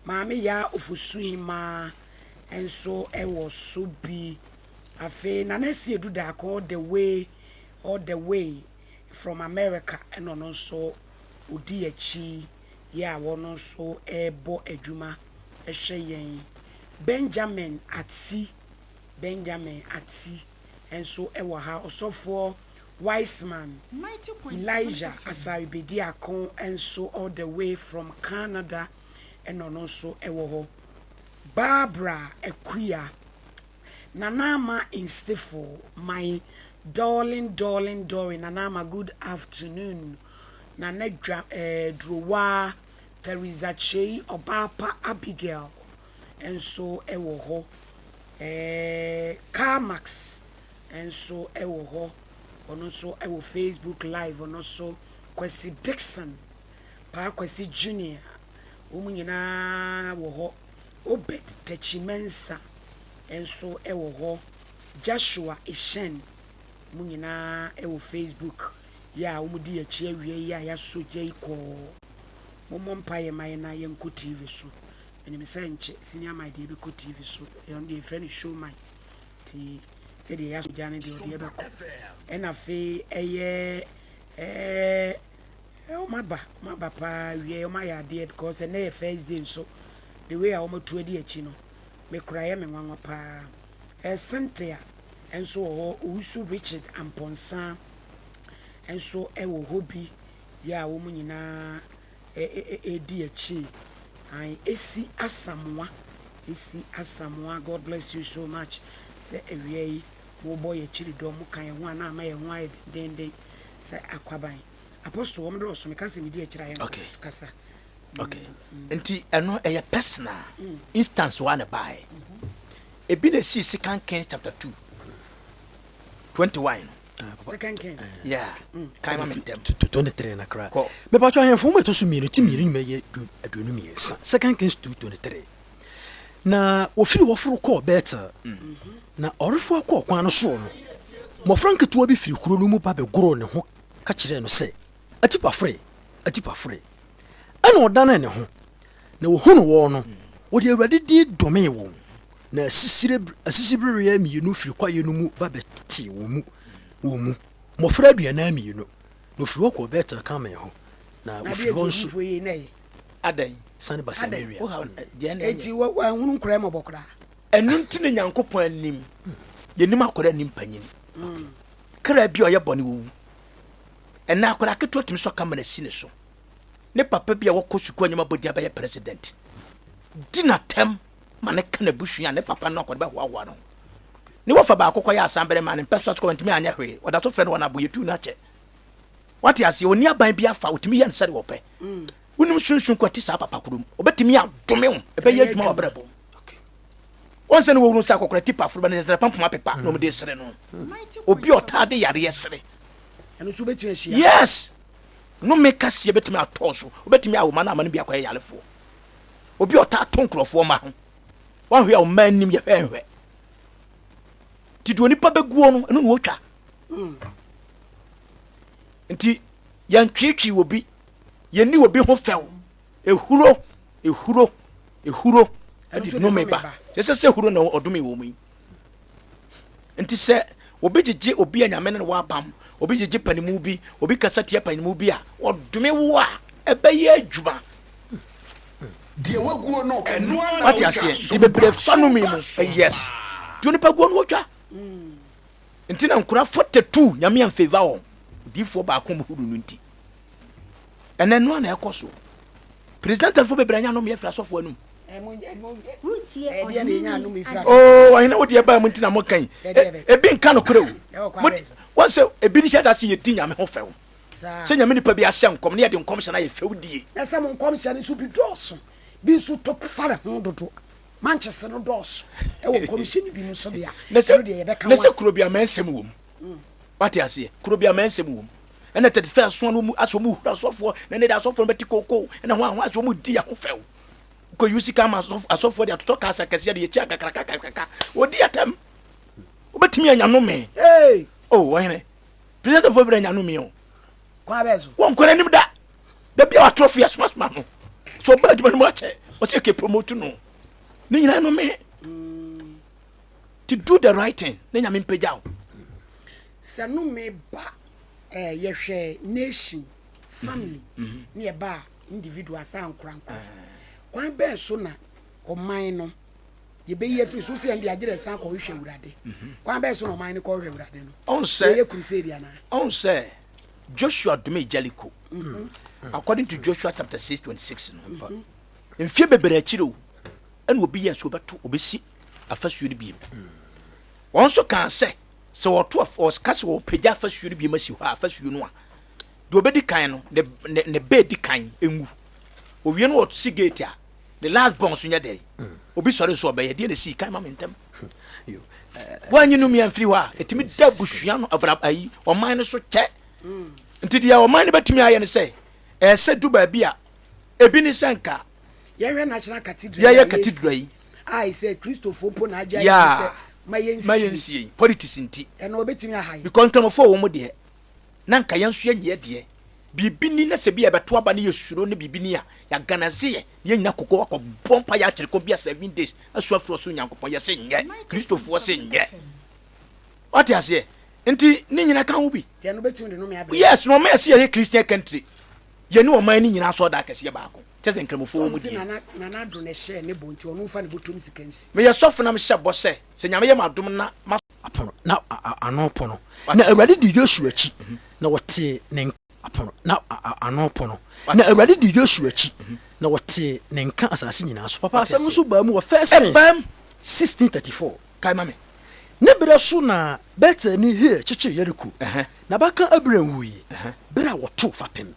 Maame Yaa Ofosuhemaa nso wɔ so bi. Afei Nana Asiedu Darko all the way all the way from America ɛna ɔno nso ɔdi akyi yɛ a wɔn nso rebɔ adwuma hwɛ yɛn. Benjamin Ati Benjamin Ati nso wɔ ha. Ɔsɔfoɔ Wiseman Elijah Asare Bediako nso all the way from Canada ɛna ɔno nso wɔ hɔ. Barbara Akua, Nana Ama Nstifo, my darling darling darling Nana Ama good afternoon, Nana Dwa eh, Durowaa, Theresa Kyei, Ɔbaapa Abigail nso wɔ hɔ, eh, Carmax nso wɔ hɔ, ɔno nso wɔ Facebook live no so, Kwasi Dickson, Paa Kwasi Junior, Wɔn nyinaa wɔ hɔ. Obed Takyi Mensah nso wɔ hɔ. Joshua Eshen, wɔn nyinaa wɔ Facebook yi a wɔdi yɛn akyi awia yi a yɛasɔ gya yi kɔɔ. Mommɔ mpaeɛ mma yɛn na yɛnkɔ TV so. Menim sɛ nkyɛ Senior Mike deɛ bɛkɔ TV so. Ɛno deɛ yɛfrɛ no Show Mike. Nti sɛdeɛ yɛasɔ gya no deɛ ɔdeɛ bɛkɔ. Ɛna afei ɛyɛ ɛɛ wɔn aba, wɔn aba paa wie wɔn ayɛ adeɛ because ɛnɛ yɛ first day nso. The way a wɔn atu adi akyi no, me kora ɛyɛ me nwanwa paa. Ɛɛ Cynthia nso wɔ hɔ, Owusu Richard Amponsah nso wɔ hɔ bi yɛ a wɔn nyinaa redi akyire. Ae Esi Asamoah, Esi Asamoah, God bless you so much sɛ awia yi mobɔ yɛn akyiri dɔm, moka yɛn ho a na ama yɛn ho ayɛ dendenden sɛ akwaban. Apostle, wɔn dɔɔso, meka sɛ medi akyire a yɛnkɔ Okay. kasa. Okay. Nti ɛno ɛyɛ personal instance wa na ɛbaeɛ. Ebi na esii Second Kings chapter 2 21 no. Second Kings. Yeah. Kan ma me ntɛm. 23 na kra. Kɔ. Mepatwa ahemfo mu ɛtɔ so mmienu ti mmienu nyuma yɛ 23. Second Kings 2:23. Na wɔfiri hɔ foro kɔɔ Betel. Na ɔrefoa kɔɔ kwan no soɔ no, mmɔfra nketewa bi firi kuro no mu ba bɛgoroo ne ho ka kyerɛɛ no sɛ, Atipafre! Atipafre! Ɛnna ɔdanee ne ho, na ɔhunuu wɔn no, ɔde Awurade din domee wɔn. Na asisire asisibereɛ mmienu firi kwaeɛ no mu ba bɛtee wɔn mu, wɔn mu, mmɔfra 42. Na ɔfiri hɔ kɔɔ Betel Karmel hɔ, na Na ɔfiri adeɛ hɔ nti nso odiyifoɔ yei na ɛyɛ. Adɛn? sane ba Adɛn? Samaria. Wohaw deɛ na Enti ɛnyɛ. wanhunu nkoraa mmɔbɔ koraa. Ɛno nti na Nyankopɔn anim, yɛnim akwadaa nnim panyini. Kra bi a ɔyɛ bɔne wɔwu. Ɛnɛ akwadaa ketewa tumi sɔ kamera si ne so. Ne papa bi a wɔkɔ sukuu a nneɛma bɔ din abɛyɛ president. Di n'atɛm ma ne ka n'abusua a ne papa no akɔde bɛhoahoa no. Ne wɔfa baako kɔyɛ asanbere ma ne mpɛ so asokɔ ntumi anyɛ hwee. Ɔda so frɛ no wɔn abo yɛtu no akyɛ. Wate aseɛ, ɔni aban bi afa, ɔtumi yɛ no sɛdeɛ ɔpɛ. Wonim sunsun kɔ ɛte saa papa koro mu. Ɔbɛtumi adome wo, ɛbɛyɛ adwuma wɔ abrabɔ mu. Wɔn sɛ ne wɔwuru nsa akɔkora tipa aforo bɛ ne sɛ pampam apepa na wɔde sere no. Obi a ɔtaa de yareɛ sere. Ɛno nso wobɛtumi ahyia. Yes! Nnome kaseɛ bɛtumi atɔ so. Wobɛtumi awo ma no ama no bi akɔyɛ yarefoɔ. Obi a ɔtaa to nkurɔfoɔ ma ho. Woahwɛ a ɔma anim yɛ hwɛnhwɛ. Nti deɛ onipa bɛguo no, ɛno na ɔtwa. Nti yɛntweetwee obi, yɛnni obi ho fɛw. Ehuro, ehuro, ehuro ɛde nnome ba. Sɛ sɛ sɛ huro na ɔdome wɔ mu yi. Nti sɛ obi gyegye obi a nyame ne no wɔ apam, obi gyegye panimu bi, obi kasa tia panimu bi a, ɔdome wo a, ɛbɛyɛ adwuma. Deɛ waguo no, ɛno ara na Wate wotwa. aseɛ? Nti bebree fa nome mu. Yes. Deɛ onipa guo no wɔtwa. Nti na nkora 42 nyame amfavor wɔn. Odiyifoɔ baako mu huru no nti. Ɛnɛ no a na ɛkɔ so. Presidentfoɔ bebree anya nome afiri asɔfoɔ anum. Oh, ɔhene wo deɛ baa mu nti na mo kan. Ebi nka no korɛ o. Wɔn sɛ ebi nhyɛ da se yɛdi nyame ho fɛw. Sɛ nyame nipa bi ahyɛ nkɔm ne yɛde nkɔmhyɛ no ayɛ fɛw die. Na sɛ mo nkɔmhyɛ no nso bi dɔɔso, bi nso tɔ fare ho dodo. Mankyese no dɔɔso ɛwɔ nkɔmhyɛ no bi mu nso deɛ, ɛno deɛ yɛbɛka ho Na sɛ asɛm. kuro bi amansɛm wɔ mu. Wate aseɛ? Kuro bi amansɛm wɔ mu. Ɛna 31 so no mu asɛ wɔn hura asɔfoɔ na ne de asɔfoɔ no bɛte kookoo ɛna ho ahoa asɛ wɔn di yɛn ho fɛw. Kɔ yi sika ama asɔfoɔ de atotɔ cars akɛseɛ de yɛkyi akakrakakrakaka. Wɔdi atɛm. Wobɛtumi anya nome. Hey! Oh, wɔhene. Presidentfoɔ bi anya nome o. Kwan bɛɛ so. Wɔnkɔ n'anim da. Da bi a watoro fo yɛsomasoma no. So ɔba adwuma no mu akyɛ. Wɔsɛ kɛ promote no. Ne nyinaa nome. To do the right thing. Ne nyame mpagya wo. Sɛ nome ba eh, yɛhwɛ nation, family, ne yɛba a individual sɛ ankorankoro. Kwan bɛn so na ɔman no yɛbɛyi afiri so sɛ yɛn de agyerɛ san kɔhwehwɛ Awurade? Kwan bɛn so na ɔman no kɔhwehwɛ Awurade no? Yɛyɛ crusade anaa? Ɔn sɛ Joshua domee Jericho. According to Joshua chapter 6 26 no. Mfie bebree akyiri o, ɛna obi yɛ sɛ ɔbɛto ɔbɛsi afasuo no biem. Wɔn nso kaa sɛ sɛ wɔto ɔka sɛ wɔpagya afasuo no biem asi hɔ a afasuo no a Deɛ ɔbɛdi kan no, ne, ne, ne ba edi kan nwu. Owie no ɔsi gate a, ne last born nso nyɛ dɛn? Obi sɔre nso ɔbɛyɛ. Deɛ na esii kan ma me ntɛm. Woanyi no mia mfiri hɔ a, ɛtumi da abusua no, abra, ayi, ɔman no so kyɛ. Nti deɛ ɔman no bɛtumi ayɛ no sɛ, ɛsɛ du baabi a, ebi ne sɛ nka Yɛhwɛ National Cathedral yɛyɛ cathedral yi. A sɛ Kristofoɔ mpo na agye Yeah. sɛ ma yɛnsie. Ma yɛnsie yi. Politics nti. Ɛno ɔbɛtumi aha yi. Because nkramofoɔ wɔ mu deɛ, na nka yɛn nso yɛnyɛ deɛ. Biribi ni na sɛ bi a yɛbɛto aba ne yɛsuro ne biribi ni a, yɛaganase yɛ na yɛnyina koko akɔbɔ mpaeɛ akyere kɔ bi a 7 days asu afiri ɔsoro Nyankopɔn. Yɛse nyɛ. Kristofoɔ se nyɛ. Wate aseɛ? Nti ne nyina ka ho bi. Deɛ no bɛtumi de nome abrɛ. Yes, na ɔma yɛse yɛyɛ Christian country. Yɛne ɔman no nyinaa asɔredan kɛseɛ baako. Kyɛ sɛ Nkramofoɔ wɔ mu die. Nana Nana Addo na ɛhyɛɛ ne bɔ nti ɔno mfa ne bɔtɔm sika nsi. Meyɛ sɔfo na mehyɛ bɔ sɛ, sɛ Nyame yɛ me adom na ma. Apono, na ano pono. Na Awurade dii Yosua akyi, na wɔtee ne nka. Apono, na ano pono. Na Awurade dii Yosua akyi, na wɔtee ne nka asase nyinaa so. Papa, asɛm no nso baa mu wɔ First Kings 16:34. Kae ma me. Ne berɛ so na Betelni Hiel kyekyeree Yeriko. N'abakan Abiram wui berɛ a wɔtoo fapem,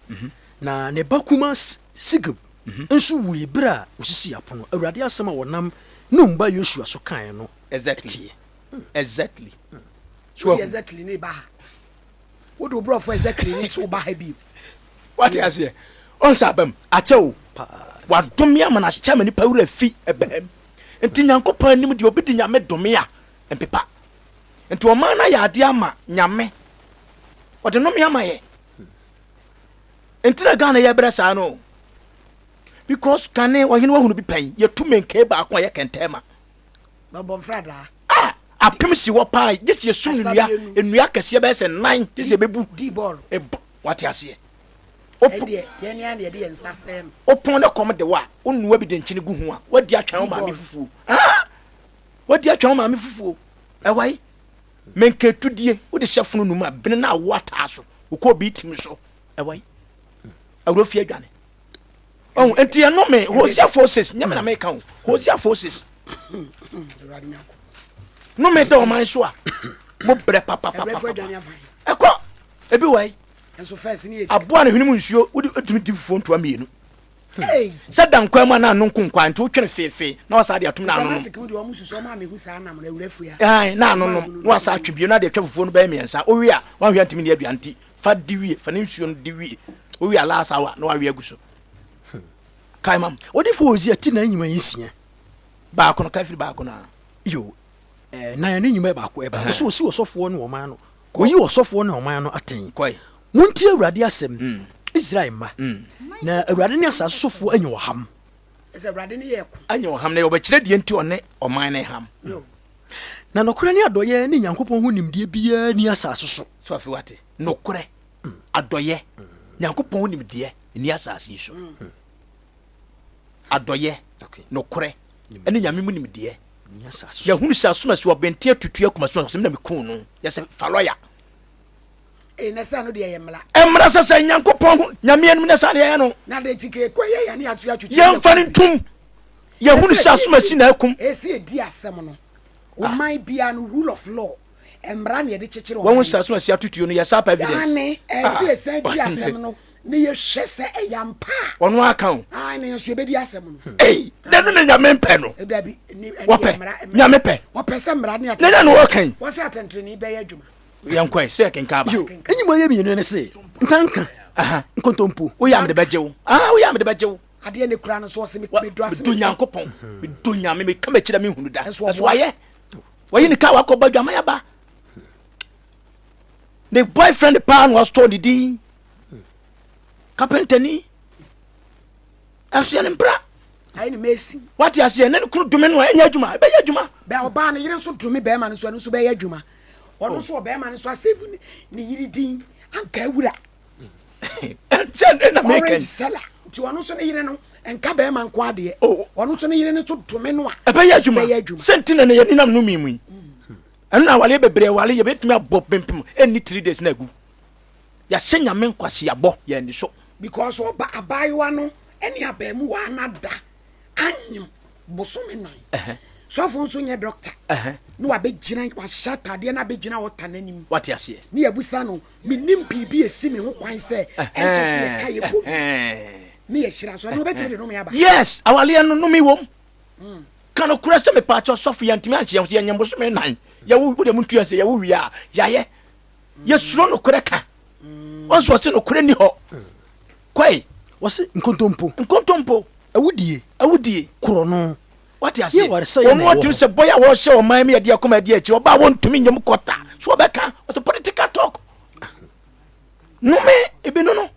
na ne ba kumaa Segub nso wui berɛ a wɔsisii apono. Awurade asɛm a wɔnam Nun ba Yosua so kaeɛ no teɛ. Exactly. So wode exactly ne ba ha. Wode wo borɔfo exactly ne so ba ha bio. Wate aseɛ? Ɔnsa abam akyɛ o. Wadome ama no akyɛ ama nipa werɛ fi ɛbɛm. Nti Nyankopɔn anim deɛ obi de Nyame dome a mpepa. Nti ɔman no ayɛ adeɛ ama Nyame. Ɔde nome ama yɛ. Nti na Ghana yɛbrɛ saa no. Because kane ɔhene wahunu bi pɛn yɛtu menkee baako a yɛ kɛntɛma. Bɛbɔ mfradaa. Ah! Apem si hɔ paa gye sɛ yɛsum no nnua nnua akɛseɛ bɛyɛ sɛ nan gye sɛ ɛbɛbu. Di bɔɔlo. Ɛbɔ wate aseɛ. Ɛdeɛ yɛn ne yɛde yɛn nsa sɛɛ no. Wopɔn ne kɔm de wo a wonoa bi de nkyene gu ho a wadi atwɛn wo maame fufuo. Ah! Wadi atwɛn wo maame fufuo. Ɛwae. Menketudie wode hyɛ fono no mu a bene na awo ataa so. Wokɔ obi tim so. Ɛwae. Awuro fie adwane. Ɔhu nti ɛno me Hosea 4:6 nyɛ me na meka o. Hosea 4:6. No me da ɔman so a mo brɛ papapapa. Ɛkɔ ebi wɔ yi. Aboa ne hwene mu nsuo wode tumi di fufuo ntoa mmienu. Sɛ da nkwan mu a na ano nko nkwan nti wotwene feefee na wasa de atom na ano nom. Na ano nom na wasa atwe bio na de atwa fufuo no bɛyɛ mmiɛnsa. Wowie a wanhwɛ antumi ne aduane nti fa di wie fa ne nsuo no di wie wowie a last hour na wawe agu so kae mam. Odifo Hosea ti nan nnwuma nsia. Baako no kae firi baako no a. Yo, eh, nan ne nnwuma baako ɛba. Ɔsɛ ɔsi ɔsɔfoɔ ne ɔman no. Ɔyi ɔsɔfoɔ ne ɔman no atɛn. Kɔe. Montie Awurade asɛm, mm. Israel mma. Mm. Na Awurade ne asase sofoɔ anya ɔham. Ɛsɛ Awurade ne yɛ ko. Anya ɔham na ɔbɛkyerɛ deɛ nti ɔne ɔman no ham. Na nokorɛ ne adɔeɛ ne Nyankopɔn ho nimdeɛ biara nni asase so. So afei wate? Nokorɛ, adɔeɛ, Nyankopɔn ho nimdeɛ nni asase yi so. Adɔeɛ, nokorɛ, ne Nyame mu nimdeɛ. Yɛhunu sɛ asomasi ɔbɛnten atutu akuma so asɛm na mekuu no. Yɛsɛ fa lɔya. Ee, na sɛ no deɛ yɛ mmara. Mmara sɛ sɛ Nyankopɔn ho Nyame anim na saa na yɛyɛ no. Na de ti ke kɔ yɛ yɛne ato atwitwi. Yɛmfa no ntom. Yɛhunu sɛ asomasi na akum. Esi edi asɛm no. Ɔman biara no rule of law mmara na yɛde kyekyere ɔman. Wɔn sɛ asomasi atutuo no yɛ saa pa evidence. Ane ɛsɛ yɛsan di asɛm no na yɛhwɛ sɛ ɛyɛ ampa a. Ɔno aka o. Ae na yɛn nso yɛbɛdi asɛm no. Ei na ɛno na Nyame mpɛ no. Dabi ne wɔpɛ Nyame pɛ. Wɔpɛ sɛ mmara ne atɛntrenee. Na nyɛ na wɔka yi. Wɔsɛ atɛntrenee bɛyɛ adwuma. Yɛn kɔɛ sɛ yɛkenkan aba. Yo, enyim ayɛ mmienu ne se ntanka, nkontompo. Woyɛ a mede bɛgye wo. Ah, woyɛ a mede bɛgye wo. Adeɛ ne kura no so ɔse medɔ ase. Medɔ Nyankopɔn, medɔ Nyame, meka m'akyiri a menhunu da. Ɛso wayɛ. Wayi ne kaa wakɔ ba dwaman aba. Ne boyfriend paa na wasotɔ ne din. Kapentani. Ɛso yɛ ne mpra. Ayɛ ne mesi. Wate aseɛ ne ne kunu dome no a ɛnyɛ adwuma, ɛbɛyɛ adwuma. Bɛ ɔbaa ne yere nso dome bɛrima no so ɛno nso bɛyɛ adwuma. Ɔno nso ɔbɛrima no nso asave ne yere din anka awura. Orange seller nti ɔno nso ne yere no nka bɛrima nko adeɛ oh. Ɔno nso ne yere no nso dome no a ɛbɛyɛ adwuma sɛ nti na ne yɛne nam no mi mu yi ɛno na awaleɛ bebree awale yɛbɛtumi abɔ pempem ɛnni 3 days na agu yɛahyɛ Nyame nkwaseabɔ yɛn ani so. Because ɔba abaayewa no ɛne abaamuwaa no ada anyem bosome nan. Sɔfo nso nyɛ doctor. Na wabɛgyina wahyɛ ataadeɛ na abɛgyina ɔta n'anim. Wate aseɛ. Ne yɛbusa no menim biribi esi me ho kwan sɛ ɛnsɛ sɛ yɛka yɛ bom ne yɛhyira so ɛno wobɛtumi de nome aba. Yes, awaleɛ no nome wom. Ka no korɛ sɛ mepaakyɛ sɔfo yɛntumi anhyɛ yɛn ho sɛ yɛnyɛ bosome nan yɛwo wode mu ntua sɛ yɛwo wie a yɛayɛ yɛsuro nokorɛ ka ɔnso ɔse nokorɛ ni hɔ kɔe. Wɔse nkontompo. Nkontompo. Awudie. Awudie. Korɔno. Wate aseɛ? Wɔn ɔtumi sɛ bɔyɛ a wɔhyɛ ɔman mu yɛde akɔma adi akyi ɔbaa wɔntumi nyɛ mu kɔta so ɔbɛka ɔsɛ political talk nome ebi no no.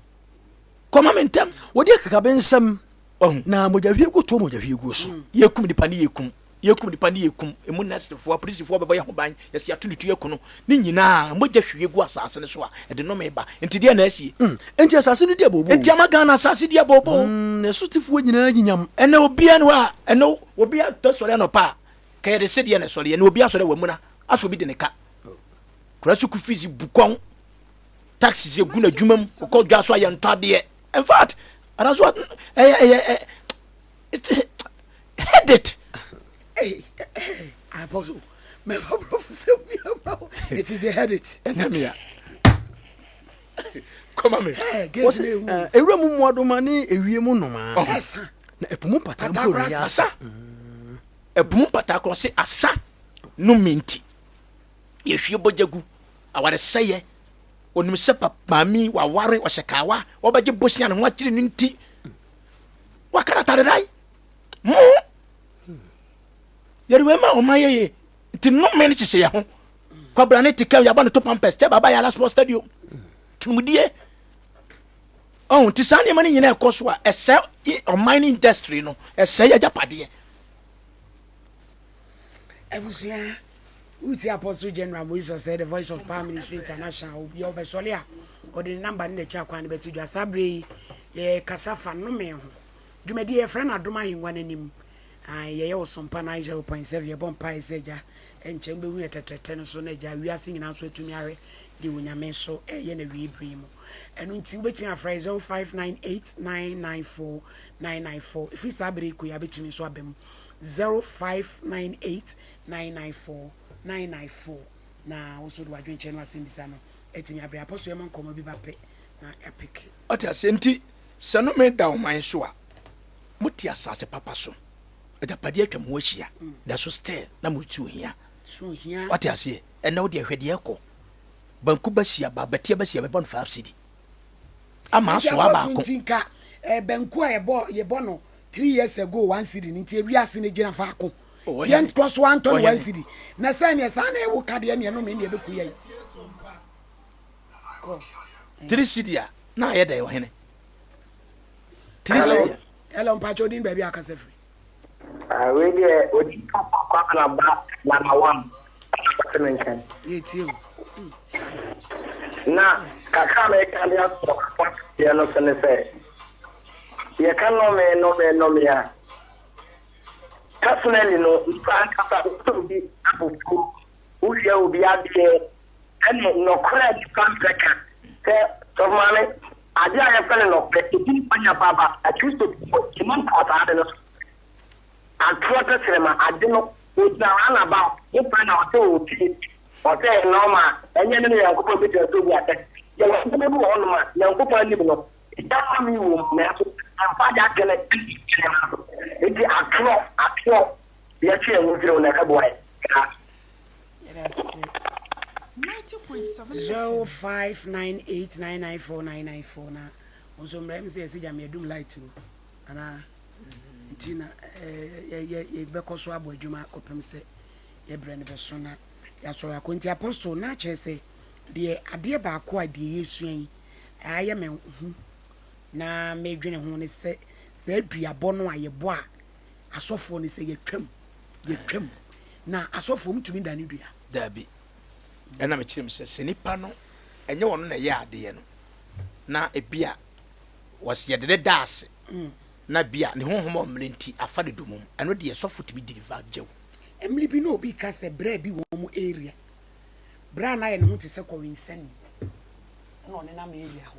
Kɔma me ntɛm. Wɔdi akakabensɛm. Wahu. Na mogyahwiegu toɔ mogyahwieguo so. Yɛkum nipa ne yɛkum. Yɛkum nipa ne yɛkum. Emu nɛsefoɔ, apolisifoɔ bɛbɔ yɛn ho ban. Yɛsi ato ne tu yɛku no. Ne nyinaa, mogya hwie gu asase no so a, ɛde nnome ba. Nti deɛ na asie? Enti asase no di abooboo. Enti ama Ghana asase di abooboo. Na ɛsotefoɔ nyinaa nyinyam. Ɛnɛ obiara ni hɔ a, ɛnɛ obiara tɔ sɔre anɔpa a, ka yɛde sedeɛ na ɛsɔre. Ɛnɛ obiara sɔre a wamuna, asɛ obi de ne ka. Kura sukuu fees bu kɔn. Taxes egu n'adwuma mu, ɔkɔ dwa so a yɛntɔ adeɛ. In fact, anaso ɛyɛ ɛyɛ ɛ headache. Hey, hey, Apostle, mɛfa borɔfo sɛ biama wo. It is the headache. Ɛnyɛ me a. Kɔma me. Hey, gays Wɔse, ne ehu. eh, ewura mu mmoadoma ne ewiem nnomaa, Ɛsa. na ɛpo mu mpataa Mpataa mpo koraa reyɛ asa. asa. Asa. Ɛpo mu mpataa koraa ɔse asa no me nti. Yɛhwie bɔgya gu. Awaresɛeɛ. Onim sɛ papa maame yi waware ɔhyɛ kaawa wɔbɛgye bosea ne ho akyere no nti waka no atadedan mo yɛde wei ma ɔma yɛyɛ nti nnome no hyehyɛ yɛ ho kwabra ne te kam yɛabɔ no to pampers kyɛ baba yɛala sports stadium tumudie ɔho nti saa nneɛma no nyinaa ɛkɔ so a ɛsɛ ɔman no industry no ɛsɛ yɛ agyapadeɛ. Abusua Wotie Apostle General Moise Osei, The Voice of Power Ministry International, obi a ɔbɛsɔre a ɔde ne namba ne n'akyi akwan no bɛto dwa. Saa berɛ yi, yɛkasa fa nnome ho. Dwumadie yɛfrɛ no Adom Ahengua no anim. Yɛyɛ wɔ Sompa 90.7. Yɛbɔ mpaeɛ sɛ Agya ɛnkyɛ wobɛhu yɛ tɛtrɛtɛ no so na Agya wiase nyinaa nso atumi ahwɛ deɛ Onyame nso ɛreyɛ no awiei berɛ yi mu. Ɛno nti wobɛtumi afrɛ 0598 994 994. Ɛfiri saa berɛ yi kɔ yi abɛtumi nso aba mu 0598 994 994 na wo nso de w'adwenkyerɛ ne w'asɛmbisa no atumi abrɛ. Apostle yɛma nkɔmmɔ bi ba pɛ na yɛapeke. Ɔte aseɛ nti sɛ nome da ɔman so a mote asase papa so agyapadeɛ atwa mo ho ahyia nanso still na motu ohia wate aseɛ ɛnɛ wodeɛ hwɛ deɛ ɛkɔ banku basia ba bɛteɛ basia bɛbɔ no 5 cedi ama asoa baako nti nka eh, banku a yɛbɔ yɛbɔ no 3 years ago 1 cedi no nti ewiase no gyina faako Nti yɛnkɔ so ara ntɔ no one cedi. Na sɛ neɛ saa na ɛwo ka deɛ neɛ nome neɛ ɛbɛku yɛn. Kɔ. Tiri cedi a na ayɛ dɛn ɔhene? Tiri cedi a. Hello, mpakyɛ odin baabi a akasa firi. Ah, wei deɛ odi papa Kwabena ba number one ɛna ɔte me nkan. Yɛtie o. Na kakra a meka de ato adeɛ no so ne sɛ yɛka nnome nnome nnome a Personally no, nipa ankasa wosɔ obi abufuo, wowia obi adeɛ, ɛne nɔkorɛ a nipa mpɛ ka sɛ sɔfo maame, adeɛ a yɛfrɛ no nɔkorɛ, ɛdi nipa nya paa ba Akristofoɔ yɛnim paa saa ade no so. Atorɔ tɛkyerɛma ade no, ogyina round about, wofrɛ no a ɔsɛ ɔtie, ɔsɛ ɛyɛ normal, ɛnyɛ ne ne Nyankopɔn bɛgyina sɛ obu atɛn. Yɛwɔ nneɛma bi wɔ hɔnom a Nyankopɔn anim no, Egya ma me wom, nanso ɛmfa y'adwene nsi nneɛma so. Enti atorɔ, atorɔ, yɛtwe yɛn ho firi ho na ɛbɛboa yɛn. Saa. 0598994994 na wo nso mmerɛ m sɛ yɛsɛ gya me adum light o anaa nti na yɛbɛkɔ so abɔ adwuma kɔpem sɛ yɛbrɛ no bɛso na yɛasɔre akɔ nti apostle na akyerɛ sɛ deɛ adeɛ baako a deɛ yɛsua yi ayɛ me hu na medwene ho ne sɛ saa duabɔ no a yɛbɔ a asɔfoɔ no sɛ yɛtwam yɛtwam na asɔfoɔ mutumi dane dua. Daabi. Ɛna mekyerɛ mu sɛ sɛ nipa no ɛnyɛ ɔno na ɛyɛ adeɛ no na ebi a wɔsi yɛde ne da ase mm. na bi a ne honhom ɔmmerɛ nti afa ne domum ɛno deɛ sɔfo tumi deliver gyew. Mmere bi na obi ka sɛ bere bi wɔ wɔn area bere a na ayɛ ne ho te sɛ kɔwensani na ɔnenam area hɔ.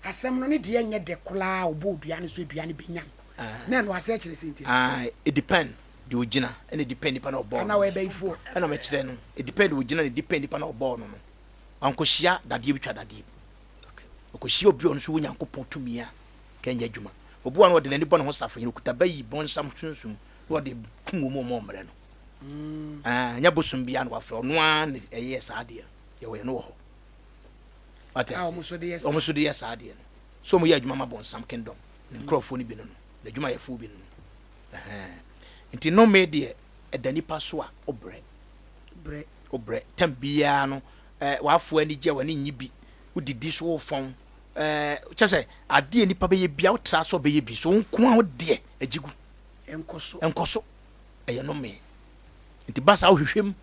Asɛm no ne deɛ nyɛ dɛ koraa ɔbɔɔ dua no so dua no bɛnya no. Na ɛno aseɛ kyerɛ sɛ nti. Ah, it depend deɛ ɔgyina ɛna it depend nipa na ɔbɔɔ no. Ana ɔyɛ bɛyifoɔ. Ɛna mɛkyerɛ no it depend deɛ ɔgyina na it depend nipa na ɔbɔɔ no no. Wankɔhyia dadeɛ bi twa dadeɛ bi. Ɔkɔhyia obi a ɔno nso wɔ Nyankopɔn tumi a kɛnyɛ adwuma. Obi wa no ɔde n'ani bɔ ne ho safo nyina okuta bɛyi bɔnsam sunsum na ɔde kum wɔn a wɔn mmerɛ no. Mm. Ah, nyɛ bosom biara na wafrɛ ɔno ara na ɛyɛ saa adeɛ no. Yɛwɔ yɛn no wɔ hɔ. Wate ase? Wɔn nso de yɛ saa adeɛ no. So wɔn yɛ adwuma ma bɔnsam kingdom ne nkurɔfoɔ no bi no no, n'adwumayɛfoɔ bi no no. Nti nnome deɛ ɛda nipa so a wobrɛ. Brɛ. Wobrɛ. Tam biara no, eh, w'afoɔ ani gye a w'ani nnye bi. Wodidi so wofɔn. Ɛɛ, kyɛ sɛ adeɛ nipa bɛyɛ bia wotra sɛ ɔbɛyɛ bi so wo nko a wo deɛ agyi gu. Ɛnkɔ so. Ɛnkɔ so. Ɛyɛ nnome. Nti ba saa wohwehwɛ mu.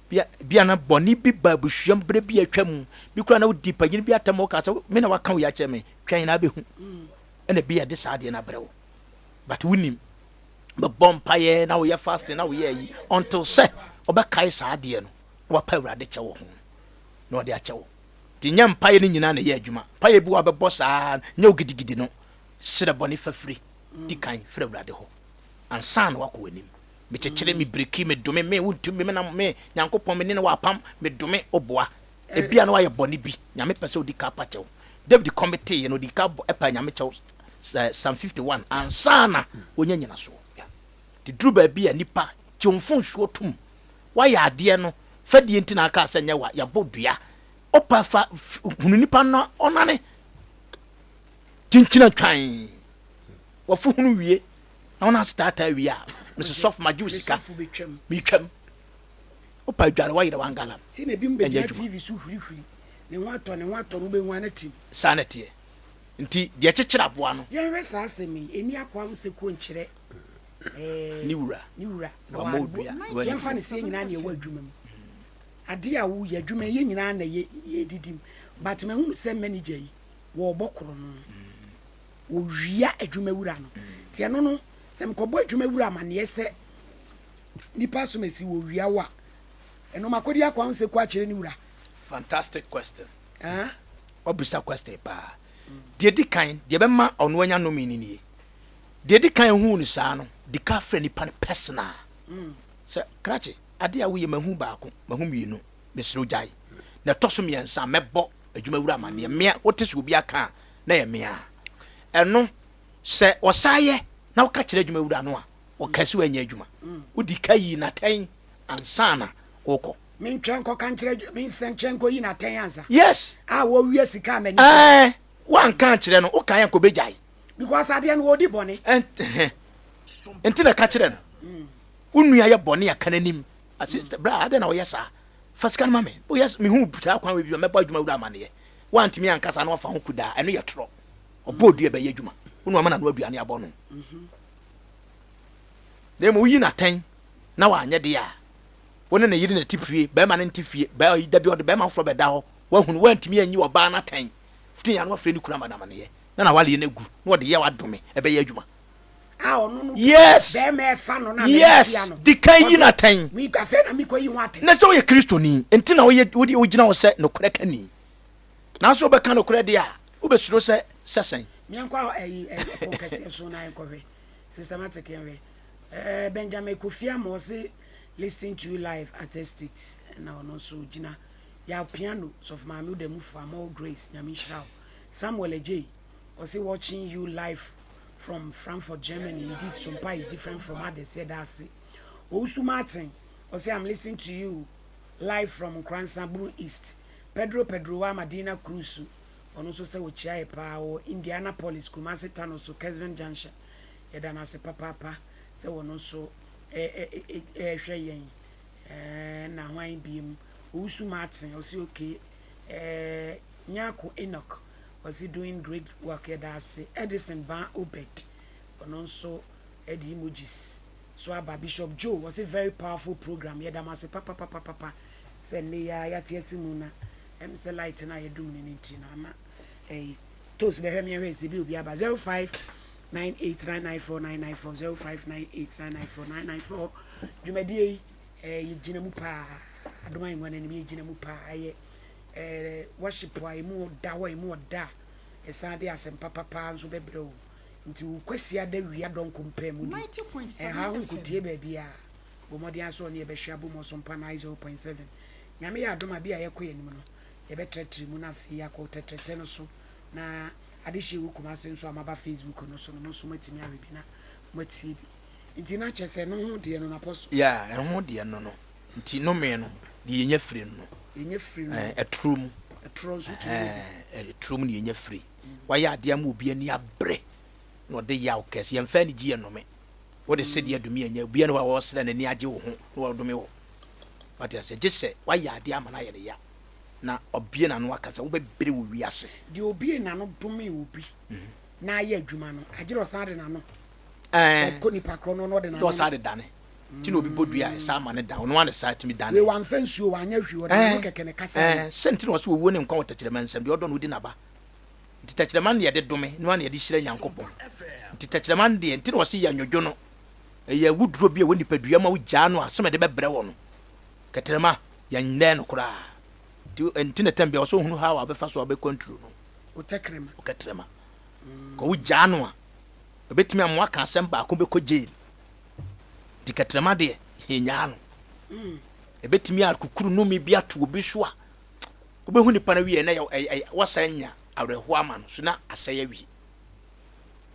Bia, bia na bɔne bi ba abusuam berɛ bi a atwa mu. Bi koraa na wodi panyin bi atɛm woka sɛ me na waka wei akyerɛ me. Twɛn na abɛhu. Ɛna bi a ɛde saa adeɛ no abrɛ wo. But wonim. Bɛbɔ mpaeɛ na woyɛ fasting na woyɛ ayi until sɛ ɔbɛkae saa adeɛ no na wapa Awurade kyɛ wɔ ho na ɔde akyɛ wo. Nti nyɛ mpaeɛ no nyinaa na ɛyɛ adwuma. Mpaeɛ bi wɔ a bɛbɔ saa nyɛ wo gidigidi no. Srɛ bɔne fafiri di kan firi Awurade hɔ ansa na wakɔ w'anim. Mekyekyere, me biriki, me dome, me wontumi, me na me Nyankopɔn me ne no wɔ apam, me dome, woboa. Ebia na wayɛ bɔne bi, Nyame pɛ sɛ odi ka pa kyɛw. David kɔmiteeɛ no, ɔdii ka paa Nyame kyɛw, Psalm 51, ansa na ɔnya nyinasoɔ. Nti duru baabi a nipa gye wo mfomsoɔ tom, wayɛ adeɛ no, fɛdeɛ nti na aka sɛ nyɛ wa, yɛabɔ dua. Ɔpa fa hunu nipa no ɔnane kyinkyina twan, wafo hunu wie. Na wɔn ase taataa wie a, mese sɔfo magye wo sika, metwam. Wopa adware woayerɛ w'angalam. Ti na ebinom bɛgyina TV so hurihuri, ne ho atɔ ne ho atɔ no wobɛhu a na tim. Saa na ɛteɛ. Nti deɛ ɛkyekyere aboa no. Yɛnhwɛ saa asɛm yi, Ɛnni akoa ho sɛ kuo nkyerɛ ɛɛ ne wura. Ne wura. Na wama odua. Nti yɛmfa no sɛ yɛn nyinaa na yɛwɔ adwuma mu. Adeɛ a woyɛ adwuma yi yɛn nyinaa na yɛdidi mu. But mahunu sɛ manager yi wɔrebɔ korɔno. Wɔwia adwumawura no. Nti ɛno no, sɛ mekɔbɔ adwumawura amanneɛ sɛ nnipa asomasi wɔwia wo a, ɛno makɔdi akoa ho sɛ kuo akyerɛ ne wura. Fantastic question. Wabisa question paa. Deɛ di kan, deɛ bɛma ɔno anya nnome no nie. Deɛ di kan huu no saa no, di ka frɛ nipa no personal. Sɛ, krakye, adeɛ a woyɛ mahu baako, mahu mmienu, mesrɛ wo gyae. Na ɛtɔ so mmiɛnsa, mɛbɔ adwumawura amanneɛ. Mmea, wote sɛ obi aka a, na ɛyɛ me a. Ɛno, sɛ ɔsan yɛ na woka kyerɛ adwumawura no a, ɔka sɛ wanyɛ adwuma. Wodi ka yii no atɛn ansa na wokɔ. Mentwɛn nkɔka nkyerɛ, mensɛnkyɛn nkɔyi no atɛn ansa? Yes. A wɔwia sika a m'ani tua. Ɛɛ, woanka ankyerɛ no, wokae a anka ɔbɛgyae. Because adeɛ no wɔredi bɔne. Nti na ka kyerɛ no. Wo nua yɛ bɔne a, ka n'anim. Ase, bra, adɛn na woyɛ saa? Fa sika no ma me. Woyɛ, mehu saa kwan wei bi a, mɛbɔ adwumawura amanneɛ. Woantumi ankasa na wafa ho kudaa, ɛno yɛ torɔ. Ɔbɔɔ dua bɛyɛ adwuma. Wo na wama n'ano aduane abɔ no. Na mmom woyi no atɛn na wanyɛ deɛ a, wo ne ne yere na ɛte fie, barima no nte fie, da bi ɔde barima foforɔ bɛda hɔ, woahunu, woantumi anyi ɔbaa no atɛn, fiti ano afrɛ ne kunu ama no amaneɛ, na n'awareɛ no agu, na ɔde yaw adome, ɛbɛyɛ adwuma. A ɔno no Yes! bɛrima ɛfa no na mɛde Yes! tia no. Di kan yi Ɔde no atɛn. me afei na mekɔyi ho atɛn. Na sɛ woyɛ Kristoni, nti na woyɛ wode wogyina hɔ sɛ nokorɛ kani. Nanso wobɛka nokorɛ deɛ a, wobɛsuro sɛ sɛ sɛn? Meɛnkɔ ɛyi ɛpon kɛseɛ so na yɛnkɔhwɛ systematic yɛnhwɛ ɛɛ Benjamin Kofi Amoah ɔse listening to you live at estate ɛna ɔno nso gyina Yaw Piano Sɔfo Maame woda mu fua more grace Nyame nhyira wo Samuel Adjei ɔse watching you live from Frankfurt Germany indeed Sompa is different from others yɛda ase Owusu Martin ɔse I'm listening to you live from Nkoransa Bunu East Pedro Pedrowa Madina Crusu ɔno nso sɛ ɔkyia yɛ paa ɔwɔ Indianapolis Kumasi Tano so Kesben Junction yɛda no ase papaapa sɛ ɔno nso ɛɛhwɛ yɛn ɛɛ na hwan biem Owusu Martin ɔse okay ɛɛ Nyarko Enoch ɔse doing great work yɛda ase Edison Baa Obed ɔno nso ɛde emojis so aba Bishop Joe ɔse very powerful program yɛda mo ase papapapapa sɛ nnɛ yi ara yɛate asi mu na ɛm sɛ light no a yɛdum no no nti no ama ɛyi toast bɛhwɛ me ɛhwɛ sɛ bi obi aba 0598994994 0598994994 dwumadie yi ɛɛ yɛgyina mu paa adom ahengua no anim yɛgyina mu paa ɛyɛ ɛɛ worship a emu ɔda hɔ emu ɔda a ɛsan de asɛmpa papaa nso bɛbrɛ wo nti wo kwasi ada wia dɔnko mpaa mu di ɛha ho nkotie baabi a Bɔ mmɔden ara sɛ ɔne yɛbɛhwɛ abom Ɔsompa 90.7. Nyame yɛ adom a, bi a yɛkɔ yɛn anim no, yɛbɛtrɛtrɛ mu na afei yɛakɔ tɛtrɛtɛ no so na adehyeɛ wɔ Kumase nso a moaba Facebook no so no, mo nso moatumi ahwɛ bi na moatie bi. Nti na kyerɛ sɛ ɛno ho deɛ no no Apostle. Yeah, ɛno ho deɛ no no. Nti nnome no, deɛ yɛnya firi no no. Yɛnya firi no. Ɛɛ, ɛtoro mu. Ɛtorɔ nso tumi yɛ bi. Ɛɛ, ɛtoro mu na yɛnya firi. Wayɛ adeɛ ama obi ani abere na ɔde yaw kɛse. Yɛmfa anigye yɛ nnome. Wode sedeɛ dome anya obiara ne hɔ a ɔresrɛ n'ani agye wo ho na ɔredome wo. Wate aseɛ? Gye sɛ wayɛ adeɛ ama no ayɛ no ya. Na ɔbue n'ano aka sɛ, Wobɛbere wɔ wiase. Deɛ ɔbue n'ano domee obi na ayɛ adwuma no, agye dɛ ɔsan de n'ano kɔ nipa korɔ no na ɔde n'ano. Na ɔsan de dane. Nti na obi bɔ dua a, ɛsan ma no dan. Ɔno ara na ɛsan tumi dane. Wei wamfa nsuo, wanyɛ hwee, ɔde n'ano kɛkɛ na ɛkasaeɛ. Sɛ nti na ɔse owuo ne nkwa wɔ tɛkyerɛma nsam, deɛ ɔdɔ no ɔdi n'aba. Nti tɛkyerɛma no na yɛde dome, ɛno ara na yɛde hyira Nyankopɔn. Nti tɛkyerɛma no deɛ, nti na ɔse yɛnnwodwo no. Ɛyɛ awuduro bi a ɛwɔ nipadua mu a wogyaa no a, asɛm a ɛde bɛbrɛ wɔ no. Kɛtrɛma, yɛnnɛɛ no koraa. Nti, nti na tɛm bia ɔsɛ ohunu how a ɔbɛfa so a ɔbɛkɔntro no. Wo tɛkrɛma. Wo kɛtrɛma. Kɔ wo gyaa no a, ɛbɛtumi ama waka asɛm baako bɛkɔ jail. Nti kɛtrɛma deɛ, yɛnnyaa no. Ɛbɛtumi akukuru nnome bi ato obi so a, wobɛhu nipa no wie na wasan nya awerɛhoɔ ama no so na asɛe awie.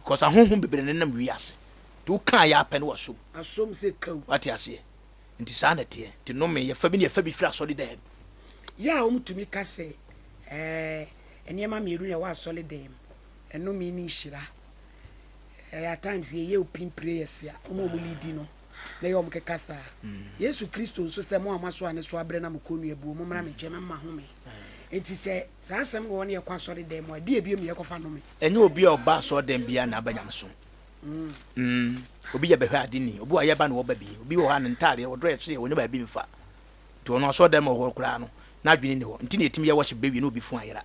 Because ahonhom bebree na nenam wiase. Nti wokaa yɛ apɛ no wasom. Asom sɛ kaw. Wate aseɛ? Nti saa na ɛteɛ. Nti nnome, yɛfa bi na yɛfa bi firi asɔredan mu. Yɛ a wɔtumi ka sɛ, Ɛɛ, nneɛma mmienu na ɛwɔ asɔredan mu, nnome ne nhyira. Ɛɛ, at times yɛyɛ open prayers a, wɔn a wɔleadi no, na ɛyɛ wɔn keka saa. Yesu Kristo nso sɛ, Mo a moasoa adesoa abrɛ na mo kɔnnua abuo, mommra me nkyɛn, mɛma mo ahome. Nti sɛ saa asɛm no wɔ hɔ na yɛkɔ asɔredan mu a, ɛdeɛn bio na yɛkɔfa nnome? Ɛnyɛ obi a ɔba asɔredan biara na aba nyamesom. Mm, obi yɛ bɛhwɛ ade ni, obi wɔ yɛba na wɔba bi, obi wɔ hɔ a ne ntaadeɛ wɔdrɛ so yɛ wɔnyɛ baabi mfa. Nti ɔno asɔre dɛm wɔ hɔ koraa no, n'adwene ni hɔ. Nti na yɛtumi yɛ worship bɛwie na obi fon ayera.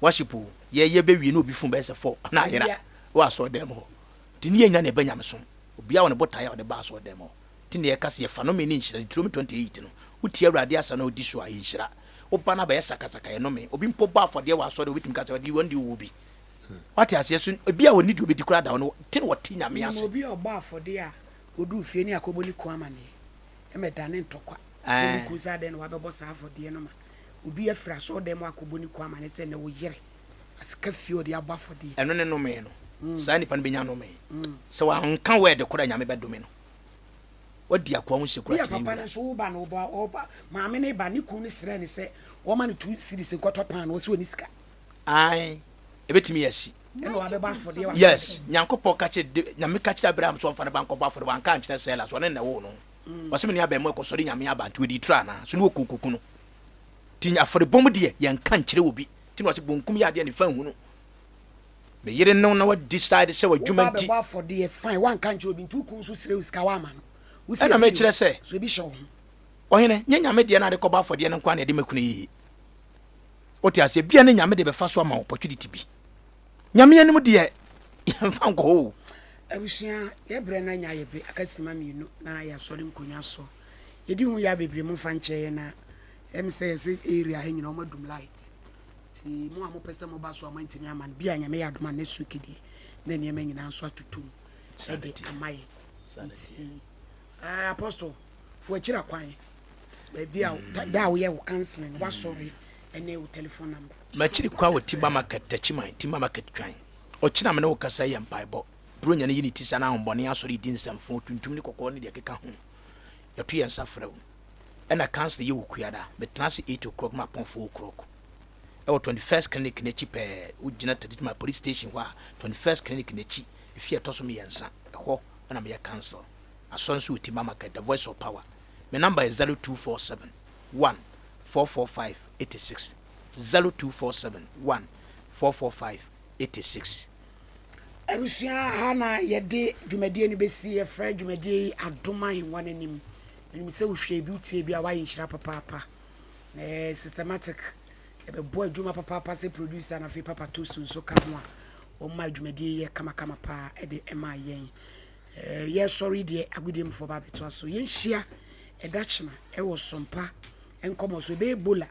Worship o, yɛyɛ bɛwie na obi fon bɛyɛ sɛ fɔ na ayera wɔ asɔre dɛm hɔ. Nti ne yɛnya na ɛbɛ nyamesom. Obiara wɔ ne botaeɛ a ɔde ba asɔre dɛm hɔ. Nti na yɛka sɛ yɛfa nome ne nhyira. Deuteronomy 28 no, wotie Awurade asɛm na wodi so a, ɛyɛ nhyira. Woba no abɛyɛ sakasaka, ɛyɛ nome. Obi mpo bɔ afɔdeɛ wɔ asɔre, obɛtumi ka sɛ wɔn deɛ ɔwɔ bi. Wate aseɛ? So ebi a ɔnni deɛ ɔbɛdi koraa da ɔno te na ɔte Nyame Menim ase. obi a ɔbɔ afɔdeɛ a ɔduru fie ne akɔbɔ ne kunu amaneɛ ma ɛdane ntɔkwa sɛ ne kunu sɛ adɛn na wabɛbɔ saa afɔdeɛ no ma obi afiri asɔɔdan mu akɔbɔ ne kunu amaneɛ sɛ nnɛ wo yere aseka fie a ɔde abɔ afɔdeɛ. Ɛno ne nomee no. Saa nipa no bɛnya nomee. Sɛ wanka word koraa a Nyame bɛdome no. Wadi akoa ho nsekuro Bia akyerɛ papa no wura. nso wo ba no ɔba ɔba maame no ba ne kunu no srɛ no sɛ wɔma no 2 cedis nkɔtɔ paano ɔse ɔnni sika. Ae, ɛbɛtumi asi. Ɛna wabɛbɔ afɔdeɛ wɔ Yes, Nyankopɔn ka kyerɛ De, Nyame ka kyerɛ Abraham sɛ ɔmfa ne ba nkɔbɔ afɔdeɛ, wanka ankyerɛ Sela sɛ ɔne na ɛwoo no. Ɔse me nua abɛɛmoa kɔsɔre Nyame aba, nti ɔdii toro anaa? So ne wɔkuu kɔku no? Nti afɔrebɔ mu deɛ, yɛnka nkyerɛ obi. Nti na ɔse bonkum yɛ adeɛ a nifa nhunu. Me yere ne wo na wa decide sɛ w'adwuma Woba nti. abɛbɔ afɔdeɛ, fine, wanka ankyerɛ obi, nti wo kunu nso srɛ wo sika woamma no. Wo se Ɛna ebi ni mekyerɛ hɔ, sɛ, so ebi hyɛ wo ho. Ɔhene, nyɛ Nyame deɛ na ade kɔbɔ afɔdeɛ no nko ara na yɛde ma kunu yi. Wote aseɛ? Bia ne Nyame de bɛfa so ama wo opportunity bi. Nyame anim deɛ, yɛmfa nkɔ hɔ o. Abusua, yɛ berɛ no anya ayɛ be, aka sima mmienu na yɛasɔre nkonnwa so. Yɛdi ho yaw bebree, momfa nkyɛ yɛn na ɛyɛ me sɛ yɛse area ha nyinaa wɔadum light. Nti mo a mopɛ sɛ moba so a moantumi amma no, bia Nyame yɛ adom a next week deɛ na nneɛma nyinaa nso atoto mu de ama yɛn. Nti, eh, Apostle, fo akyiri akwan. Baabi a da a woyɛ wo counseling no wasɔre ɛne wo telephone number. Makyiri kwa wɔ Timber Market, Techiman, Timber Market Twan. Ɔkyena me ne wo kasa yi yɛ mpaebɔ. Buronya no yi ne ti sa na ahombɔne asɔre redi nsɛmfoo, tuntum ne kɔkɔɔ ne deɛ ɛkeka ho. Yɛto yɛn nsa frɛ wo. Ɛna counseling yɛ wɔ Kuada. Metena ase 8 o'clock ma apɔn 4 o'clock. Ɛwɔ 21st Clinic no akyi pɛɛ. Wogyina Techiman Police Station hɔ a, 21st Clinic no akyi, efie a ɛtɔ so mmiɛnsa, ɛhɔ na meyɛ counsel. Asɔre nso wɔ Timber Market, The Voice of Power. Me number yɛ 0247 1 445 86, 0247 1 445 86. Abusua, ha na yɛde dwumadie no bɛsi. Yɛfrɛ dwumadie yi Adom Ahengua no Anim. Menim sɛ wohwɛ bi, wotie bi a, woayɛ nhyira papaapa. Eh, systematic, yɛbɛbɔ adwuma papaapa sɛ producer na afei Papa Tosu nso ka ho a, wɔma dwumadie yi yɛ kamakama paa de ma yɛn. Eh, yɛsɔre deɛ agodie mufoɔ ba abɛtoa so. Yɛnhyia ɛda kyena ɛwɔ Sompa nkɔmmɔ so. Ɛbɛyɛ Ebola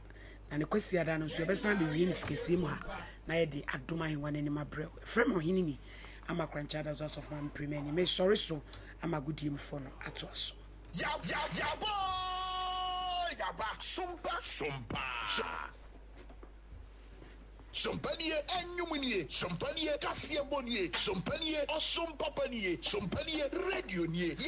na ne Kwasiada no nso yɛbɛsan abɛwie no fikasie mu ha na yɛde adom ahengua no anim abrɛ wo. Ɛfrɛ me ɔhene ni ama Korankyɛ Adazo Asɔfo Maame Pirimani. Mesɔre so ama agodie mufoɔ no atoa so. Yaba yaba sompa sompa. Sompa nie, ɛnwom nie, sompa nie, kaseɛbɔ nie, sompa nie, ɔsom papa nie, sompa nie, radio nie.